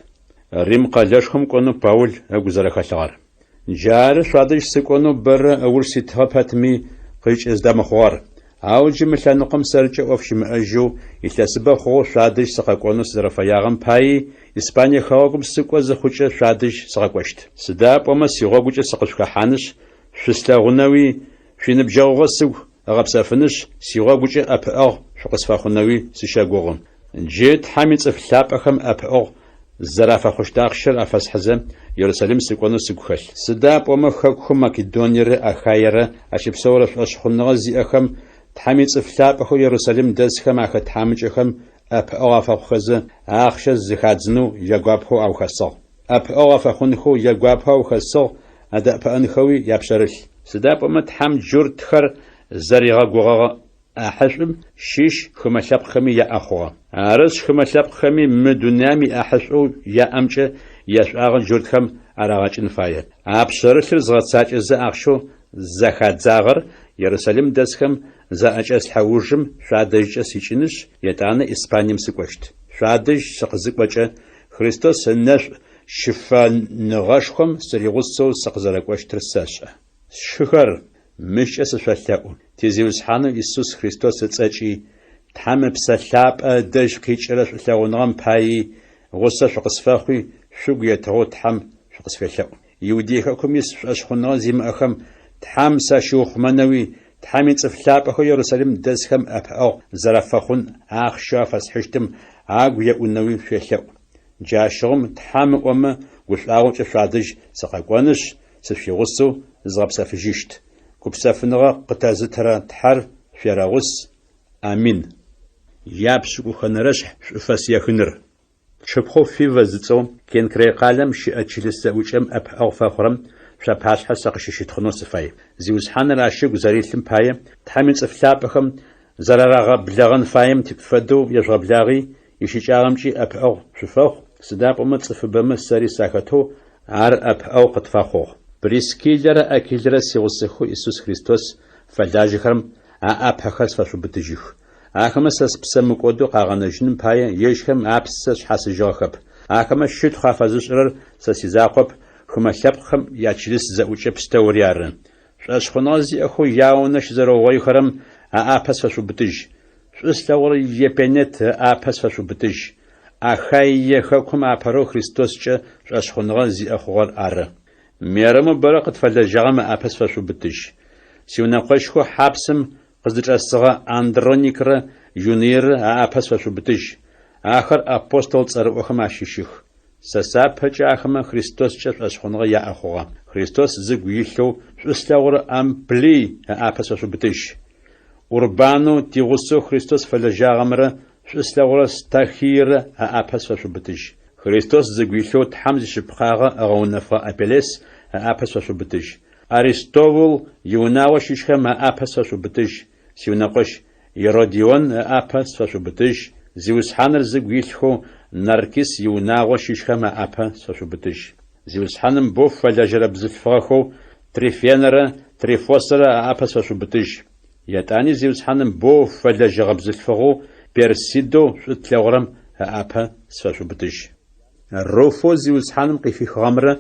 Speaker 1: Рим къэлэшхом кӏонэу Паул ыгу зэрэхэлъыгъэр. Джары шъуадэжь сыкӏонэу бэрэ ыуж ситыгъэ пэтми, къыкӏыздэмыхъугъэр. Ау джы мы лъэныкъом сэркӏэ ӏоф щымыӏэжьэу, илъэсыбэ хъугъэу шъуадэжь сыкъэкӏонэу сызэрэфэягъэм паи, Испание хэгъэгум сыкӏо зыхъукӏэ шъуадэжь сыкъэкӏощт. Сыда пӏомэ сигъогукӏэ сыкъышъухэхьанышъ, шъуслъэгъунэуи, шъуиныбджэгъугъэ сыгу ыгъэпсэфынышъ, сигъогукӏэ ӏэпыӏэгъу шъукъысфэхъунэуи сыщэгугъы. Джы Тхьэм ицӏыф лъапӏэхэм ӏэпыӏэгъу зэрафэхъущт ахъщэр афэсхьызэ, Ерусалим сыкӏонэу сыгу хэлъ. Сыда пӏомэ хэкухэу Македониерэ Ахаерэ ащыпсэурэ шӏошъхъуныгъэ зиӏэхэм Тхьэм ицӏыф лъапӏэхэу Ерусалим дэсхэм ахэт тхьамыкӏэхэм ӏэпыӏэгъу афэхъухэзэ, ахъщэ зэхадзынэу ягуапэу аухэсыгъ. ӏэпыӏэгъу афэхъунхэу ягуапэу аухэсыгъ, адэӏэпыӏэнхэуи япшъэрылъ. Сыда пӏомэ Тхьэм джуртхэр зэригъэгугъэгъэ ӏахьышӏум щыщ хымэ лъэпкъхэми яӏэ хъугъэ. Арышъ, хымэ лъэпкъхэми мы дунаим иӏахьышӏоу яӏэмкӏэ яшӏуагъэ джуртхэм арагъэкӏын фае. А пшъэрылъыр згъэцакӏэзэ ахъщэу зэхадзагъэр Ерусалим дэсхэм заӏэкӏэслъхьэ ужым шъуадэжькӏэ сикӏынышъ, етӏанэ Испанием сыкӏощт. Шъуадэжь сыкъызыкӏокӏэ, Христос ынэшӏу щыфэныгъэшхом сыригъусэу сыкъызэрэкӏощтыр сэшӏэ. Сшыхэр, мыщкӏэ сышъолъэӏу, ти Зиусхьанэу Исус Христос ыцӏэкӏи, Тхьэм Ыпсэ Лъапӏэ ыдэжь къикӏырэ шӏулъэгъуныгъэм паий гъусэ шъукъысфэхъуи, шъугу етыгъэу Тхьэм шъукъысфелъэӏу. Иудей хэкум ис шӏошъхъуныгъэ зимыӏэхэм Тхьэм сащиухъумэнэуи, Тхьэм ицӏыф лъапӏэхэу Ерусалим дэсхэм ӏэпыӏэгъу зэрафэхъун ахъщэу афэсхьыщтым агу еӏунэуи шъуелъэӏу. Джащыгъум, Тхьэм ыӏомэ, гушӏуагъокӏэ шъуадэжь сыкъэкӏонышъ, сышъуигъусэу зызгъэпсэфыжьыщт. Гупсэфыныгъэ къытэзытырэ Тхьэр шъуерэгъус. Амин. Япшӏыкӏухэнэрэшъхь шӏуфэс ехыныр. Тшыпхъоу Фивэ зыцӏэу Кенкрей къалэм щыӏэ чылыс зэӏукӏэм ӏэпыӏэгъу фэхъурэм шъуапашъхьэ сэ къыщыщытхъунэу сыфай. Зиусхьаныр ащ ыгу зэрилъым пае, Тхьэм ицӏыф лъапӏэхэм зэрарагъэблэгъэн фаем фэдэу ежъугъэблагъи, ищыкӏагъэмкӏи ӏэпыӏэгъу шъуфэхъу, сыда пӏомэ цӏыфыбэмэ сэри сахэтэу ар ӏэпыӏэгъу къытфэхъугъ. Прискиллэрэ Акилэрэ сигъусэхэу Исус Христос фэлажьэхэрэм аӏапэхэр сфэшъубытыжьых. Ахэмэ сэ спсэ мыкӏодэу къагъэнэжьыным пае ежьхэм апсэ шъхьасыжьыгъэхэп. Ахэмэ щытхъу афэзышӏырэр сэ сизакъоп, хымэ лъэпкъхэм ячылыс зэӏукӏэ пстэури ары. Шӏошъхъуныгъэ зиӏэхэу яунэ щызэрэугъоихэрэм аӏапэ сфэшъубытыжь. Шӏу слъэгъурэ Епенет ыӏапэ сфэшъубытыжь. Ахаие хэкум апэрэу Христоскӏэ шӏошъхъуныгъэ зиӏэ хъугъэр ары. Мерэмэу бэрэ къытфэлэжьагъэм ыӏапэ сфэшъубытыжь. Сиунэкъощхэу хьапсым Къыздычӏэсыгъэ Андроникрэ Юныйрэ аӏапэ сфэшъубытыжь. Ахэр апостол цӏэрыӏохэм ащыщых. Сэ сапэкӏэ ахэмэ Христоскӏэ шӏошъхъуныгъэ яӏэ хъугъэ. Христос зыгу илъэу шӏу слъэгъурэ Амплий ыӏапэ сфэшъубытыжь. Урбанэу тигъусэу Христос фэлэжьагъэмрэ шӏу слъэгъурэ Стахийрэ аӏапэ сфэшъубытыжь. Христос зыгу илъэу Тхьэм зишъыпкъагъэ ыгъэунэфыгъэ Апеллес ыӏапэ сфэшъубытыжь. Аристовул иунагъо щыщхэм аӏапэ сфэшъубытыжь, сиунэкъощ Иродион ыӏапэ сфэшъубытыжь, Зиусхьаныр зыгу илъхэу Наркис иунагъо щыщхэм аӏапэ сфэшъубытыжь. Зиусхьаным боу фэлэжьэрэ бзылъфыгъэхэу Трифенэрэ Трифосэрэ аӏапэ сфэшъубытыжь. Етӏани Зиусхьаным боу фэлэжьэгъэ бзылъфыгъэу Персидэу шӏу тлъэгъурэм ыӏапэ сфэшъубытыжь. Руфэу Зиусхьаным къыхихыгъэмрэ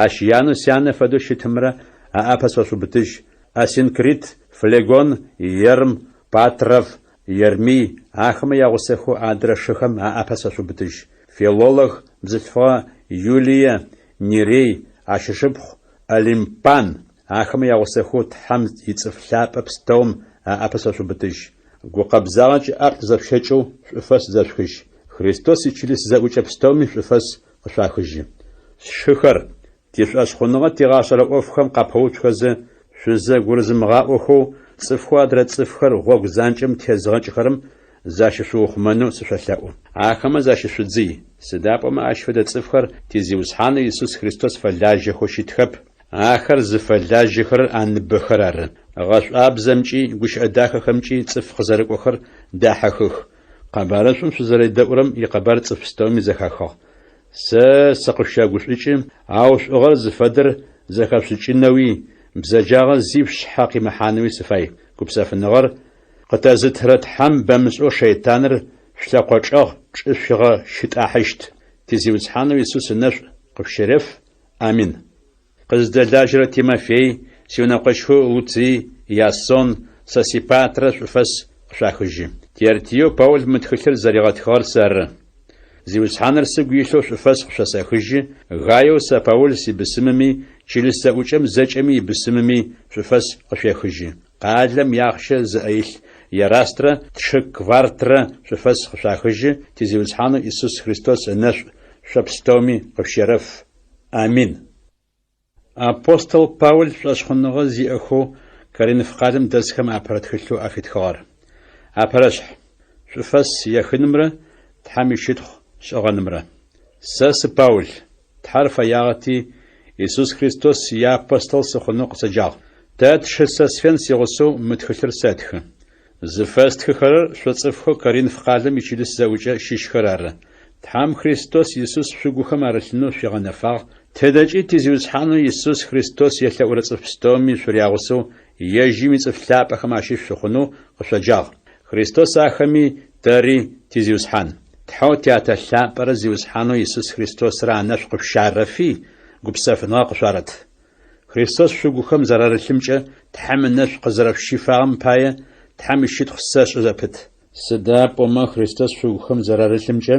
Speaker 1: ащ янэу сянэ фэдэу щытымрэ аӏапэ сфэшъубытыжь, Асинкрит, Флегон, Ерм, Патров, Ермий, ахэмэ ягъусэхэу адрэ шыхэм аӏапэ сфэшъубытыжь. Филолог бзылъфыгъэ Юлие, Нерей, ащ ышыпхъу Олимпан, ахэмэ ягъусэхэу Тхьэм ицӏыф лъапӏэ пстэум аӏапэ сфэшъубытыжь. Гукъэбзагъэкӏэ ӏаплӏ зэшъущэкӏэу шӏуфэс зэшъухыжь. Христос ичылыс зэӏукӏэ пстэуми шӏуфэс къышъуахыжьы. Сшыхэр, тишӏошъхъуныгъэ тигъашӏэрэ ӏофхэм къапэуцухэзэ, шъузэгурызымыгъаӏохэу цӏыфхэу адрэ цӏыфхэр гъогу занкӏэм тезыгъэкӏыхэрэм защышъуухъумэнэу сышъолъэӏу. Ахэмэ защышъудзый, сыда пӏомэ ащ фэдэ цӏыфхэр ти Зиусхьанэу Исус Христос фэлажьэхэу щытхэп, ахэр зыфэлажьэхэрэр аныбэхэр ары. Гъэшӏуабзэмкӏи гущыӏэ дахэхэмкӏи цӏыф къызэрыкӏохэр дахьыхых. Къэбарышӏум шъузэредэӏурэм икъэбар цӏыф пстэуми зэхахыгъ. Сэ сыкъышъущэгушӏукӏы, ау шӏугъэр зыфэдэр зэхэшъушӏыкӏынэуи, бзэджагъэ зи шъушъхьэ къимыхьанэуи сыфай. Гупсэфыныгъэр Къытэзытырэ Тхьэм бэмышӏэу шэйтаныр шъулъэкъо чӏэгъ чӏышъуигъэщытӏахьыщт. Ти Зиусхьанэу Исус ынэшӏу къышъущереф. Амин. Къыздэлажьэрэ Тимофей, сиунэкъощхэу Луцый, Ясон, Сосипатрэ шӏуфэс къышъуахыжьы. Тертиеу Паул мы тхылъыр зэригъэтхыгъэр сэры. Зиусхьаныр сыгу илъэу шӏуфэс къышъосэхыжьы, Гаеу сэ Паул сибысымыми, чылыс зэӏукӏэм зэкӏэми ибысымыми шӏуфэс къышъуехыжьы. Къалэм иахъщэ зыӏэ илъ Ерастрэ тшы Квартрэ шӏуфэс къышъуахыжьы, ти Зиусхьанэу Исус Христос ынэшӏу шъо пстэуми къышъущерэф. Амин. Апостол Паул шӏошъхъуныгъэ зиӏэхэу Коринф къалэм дэсхэм апэрэ тхылъэу афитхыгъэр. Апэрэшъхь, шӏуфэс ехынымрэ Тхьэм ищытхъу шӏыгъэнымрэ. Сэ сы Паул, Тхьэр фэягъэти, Исус Христос иапостол сыхъунэу къысэджагъ. Тэ тшы Сосфен сигъусэу мы тхылъыр сэтхы. Зыфэстхыхэрэр шъо цӏыфхэу Коринф къалэм ичылыс зэӏукӏэ щыщхэр ары. Тхьэм Христос Исус шъугухэм арылъынэу шъуигъэнэфагъ, тыдэкӏи ти Зиусхьанэу Исус Христос елъэӏурэ цӏыф пстэуми шъурягъусэу ежьым ицӏыф лъапӏэхэм ащыщ шъухъунэу къышъоджагъ. Христос ахэми тэри ти Зиусхьан. Тхьэу Тятэ лъапӏэрэ Зиусхьанэу Исус Христосрэ анэшӏу къышъущарэфи, гупсэфыныгъэ къышъуарэт. Христос шъугухэм зэрарылъымкӏэ Тхьэм ынэшӏу къызэрэшъущифагъэм пае Тхьэм ищытхъу сэшӏы зэпыт. Сыда пӏомэ Христос шъугухэм зэрарылъымкӏэ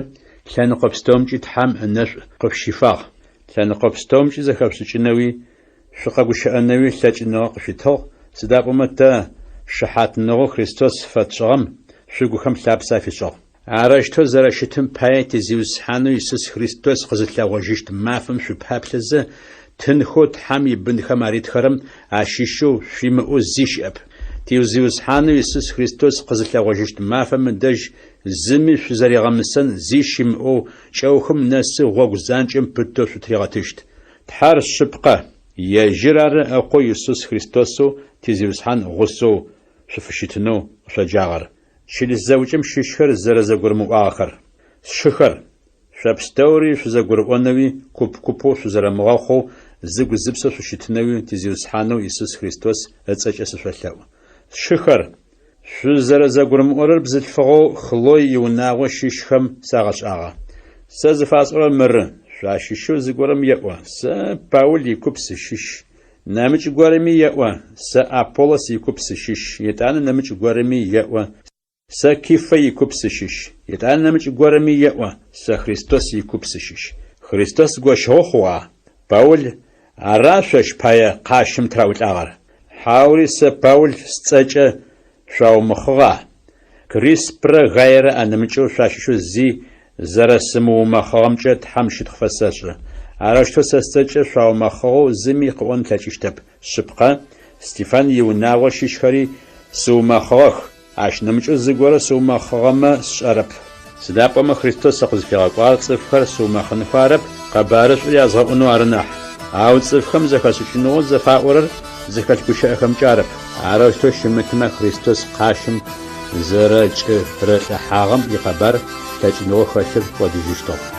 Speaker 1: лъэныкъо пстэумкӏи Тхьэм ынэшӏу къышъущифагъ. Лъэныкъо пстэумкӏи зэхэшъушӏыкӏынэуи шъукъэгущыӏэнэуи лъэкӏыныгъэ къышъуитыгъ, сыда пӏомэ тэ шыхьатныгъэу Христос фэтшӏыгъэм шъугухэм лъапсэ афишӏыгъ. Арэущтэу зэрэщытым пае ти Зиусхьанэу Исус Христос къызылъэгъожьыщт мафэм шъупаплъэзэ, тынхэу Тхьэм ибынхэм аритхэрэм ащыщэу шъуимыӏэу зи щыӏэп. Ти Зиусхьанэу Исус Христос къызылъэгъожьыщт мафэм ыдэжь зыми шъузэригъэмысэн зи щымыӏэу кӏэухым нэсы гъогу занкӏэм пытэу шъутыригъэтыщт. Тхьэр шъыпкъэ, ежьыр ары Ыкъоу Исус Христосэу ти Зиусхьан гъусэу шъуфыщытынэу къышъоджагъэр. Чылыс зэӏукӏэм щыщхэр зэрэзэгурымыӏуагъэхэр. Сшыхэр, шъо пстэури шъузэгурыӏонэуи, куп-купэу шъузэрэмыгъэхъоу, зыгу-зыпсэу шъущытынэуи ти Зиусхьанэу Исус Христос ыцӏэкӏэ сышъолъэӏу. Сшыхэр, шъузэрэзэгурымыӏорэр бзылъфыгъэу Хлой иунагъо щыщхэм сагъэшӏагъэ. Сэ зыфасӏорэр мыры, шъуащыщэу зыгорэм еӏо, Сэ Паул икуп сыщыщ, Нэмыкӏ горэми еӏо, Сэ Аполлос икуп сыщыщ, етӏанэ нэмыкӏ горэми еӏо, Сэ Кифэ икуп сыщыщ, етӏанэ нэмыкӏ горэми еӏо, Сэ Христос икуп сыщыщ. Христос гощыгъэ хъугъа? Паул ара шъощ пае къащым тыраӏулӏагъэр? Хьаури сэ Паул сцӏэкӏэ шъуаумэхъыгъа? Криспрэ Гайрэ анэмыкӏэу шъуащыщэу зи зэрэсымыумэхъыгъэмкӏэ Тхьэм щытхъу фэсэшӏы. Арэущтэу сэ сцӏэкӏэ шъуаумэхъыгъэу зыми къыӏон ылъэкӏыщтэп. Шъыпкъэ, Стефан иунагъо щыщхэри сыумэхъыгъэх, ащ нэмыкӏэу зыгорэ сыумэхъыгъэмэ сшӏэрэп. Сыда пӏомэ Христос сыкъызфигъэкӏуагъэр цӏыфхэр сыумэхъынхэу арэп, къэбарышӏур язгъэӏунэу ары нахь. Ау цӏыфхэм зэхэшӏыкӏыныгъэу зэфаӏорэр. зыхэлъ гущыӏэхэмкӏэ арэп. Арэущтэу щымытмэ, Христос къащым зэрэкӏэрылӏыхьагъэм икъэбар лъэкӏыныгъэу хэлъыр кӏодыжьыщтыгъ.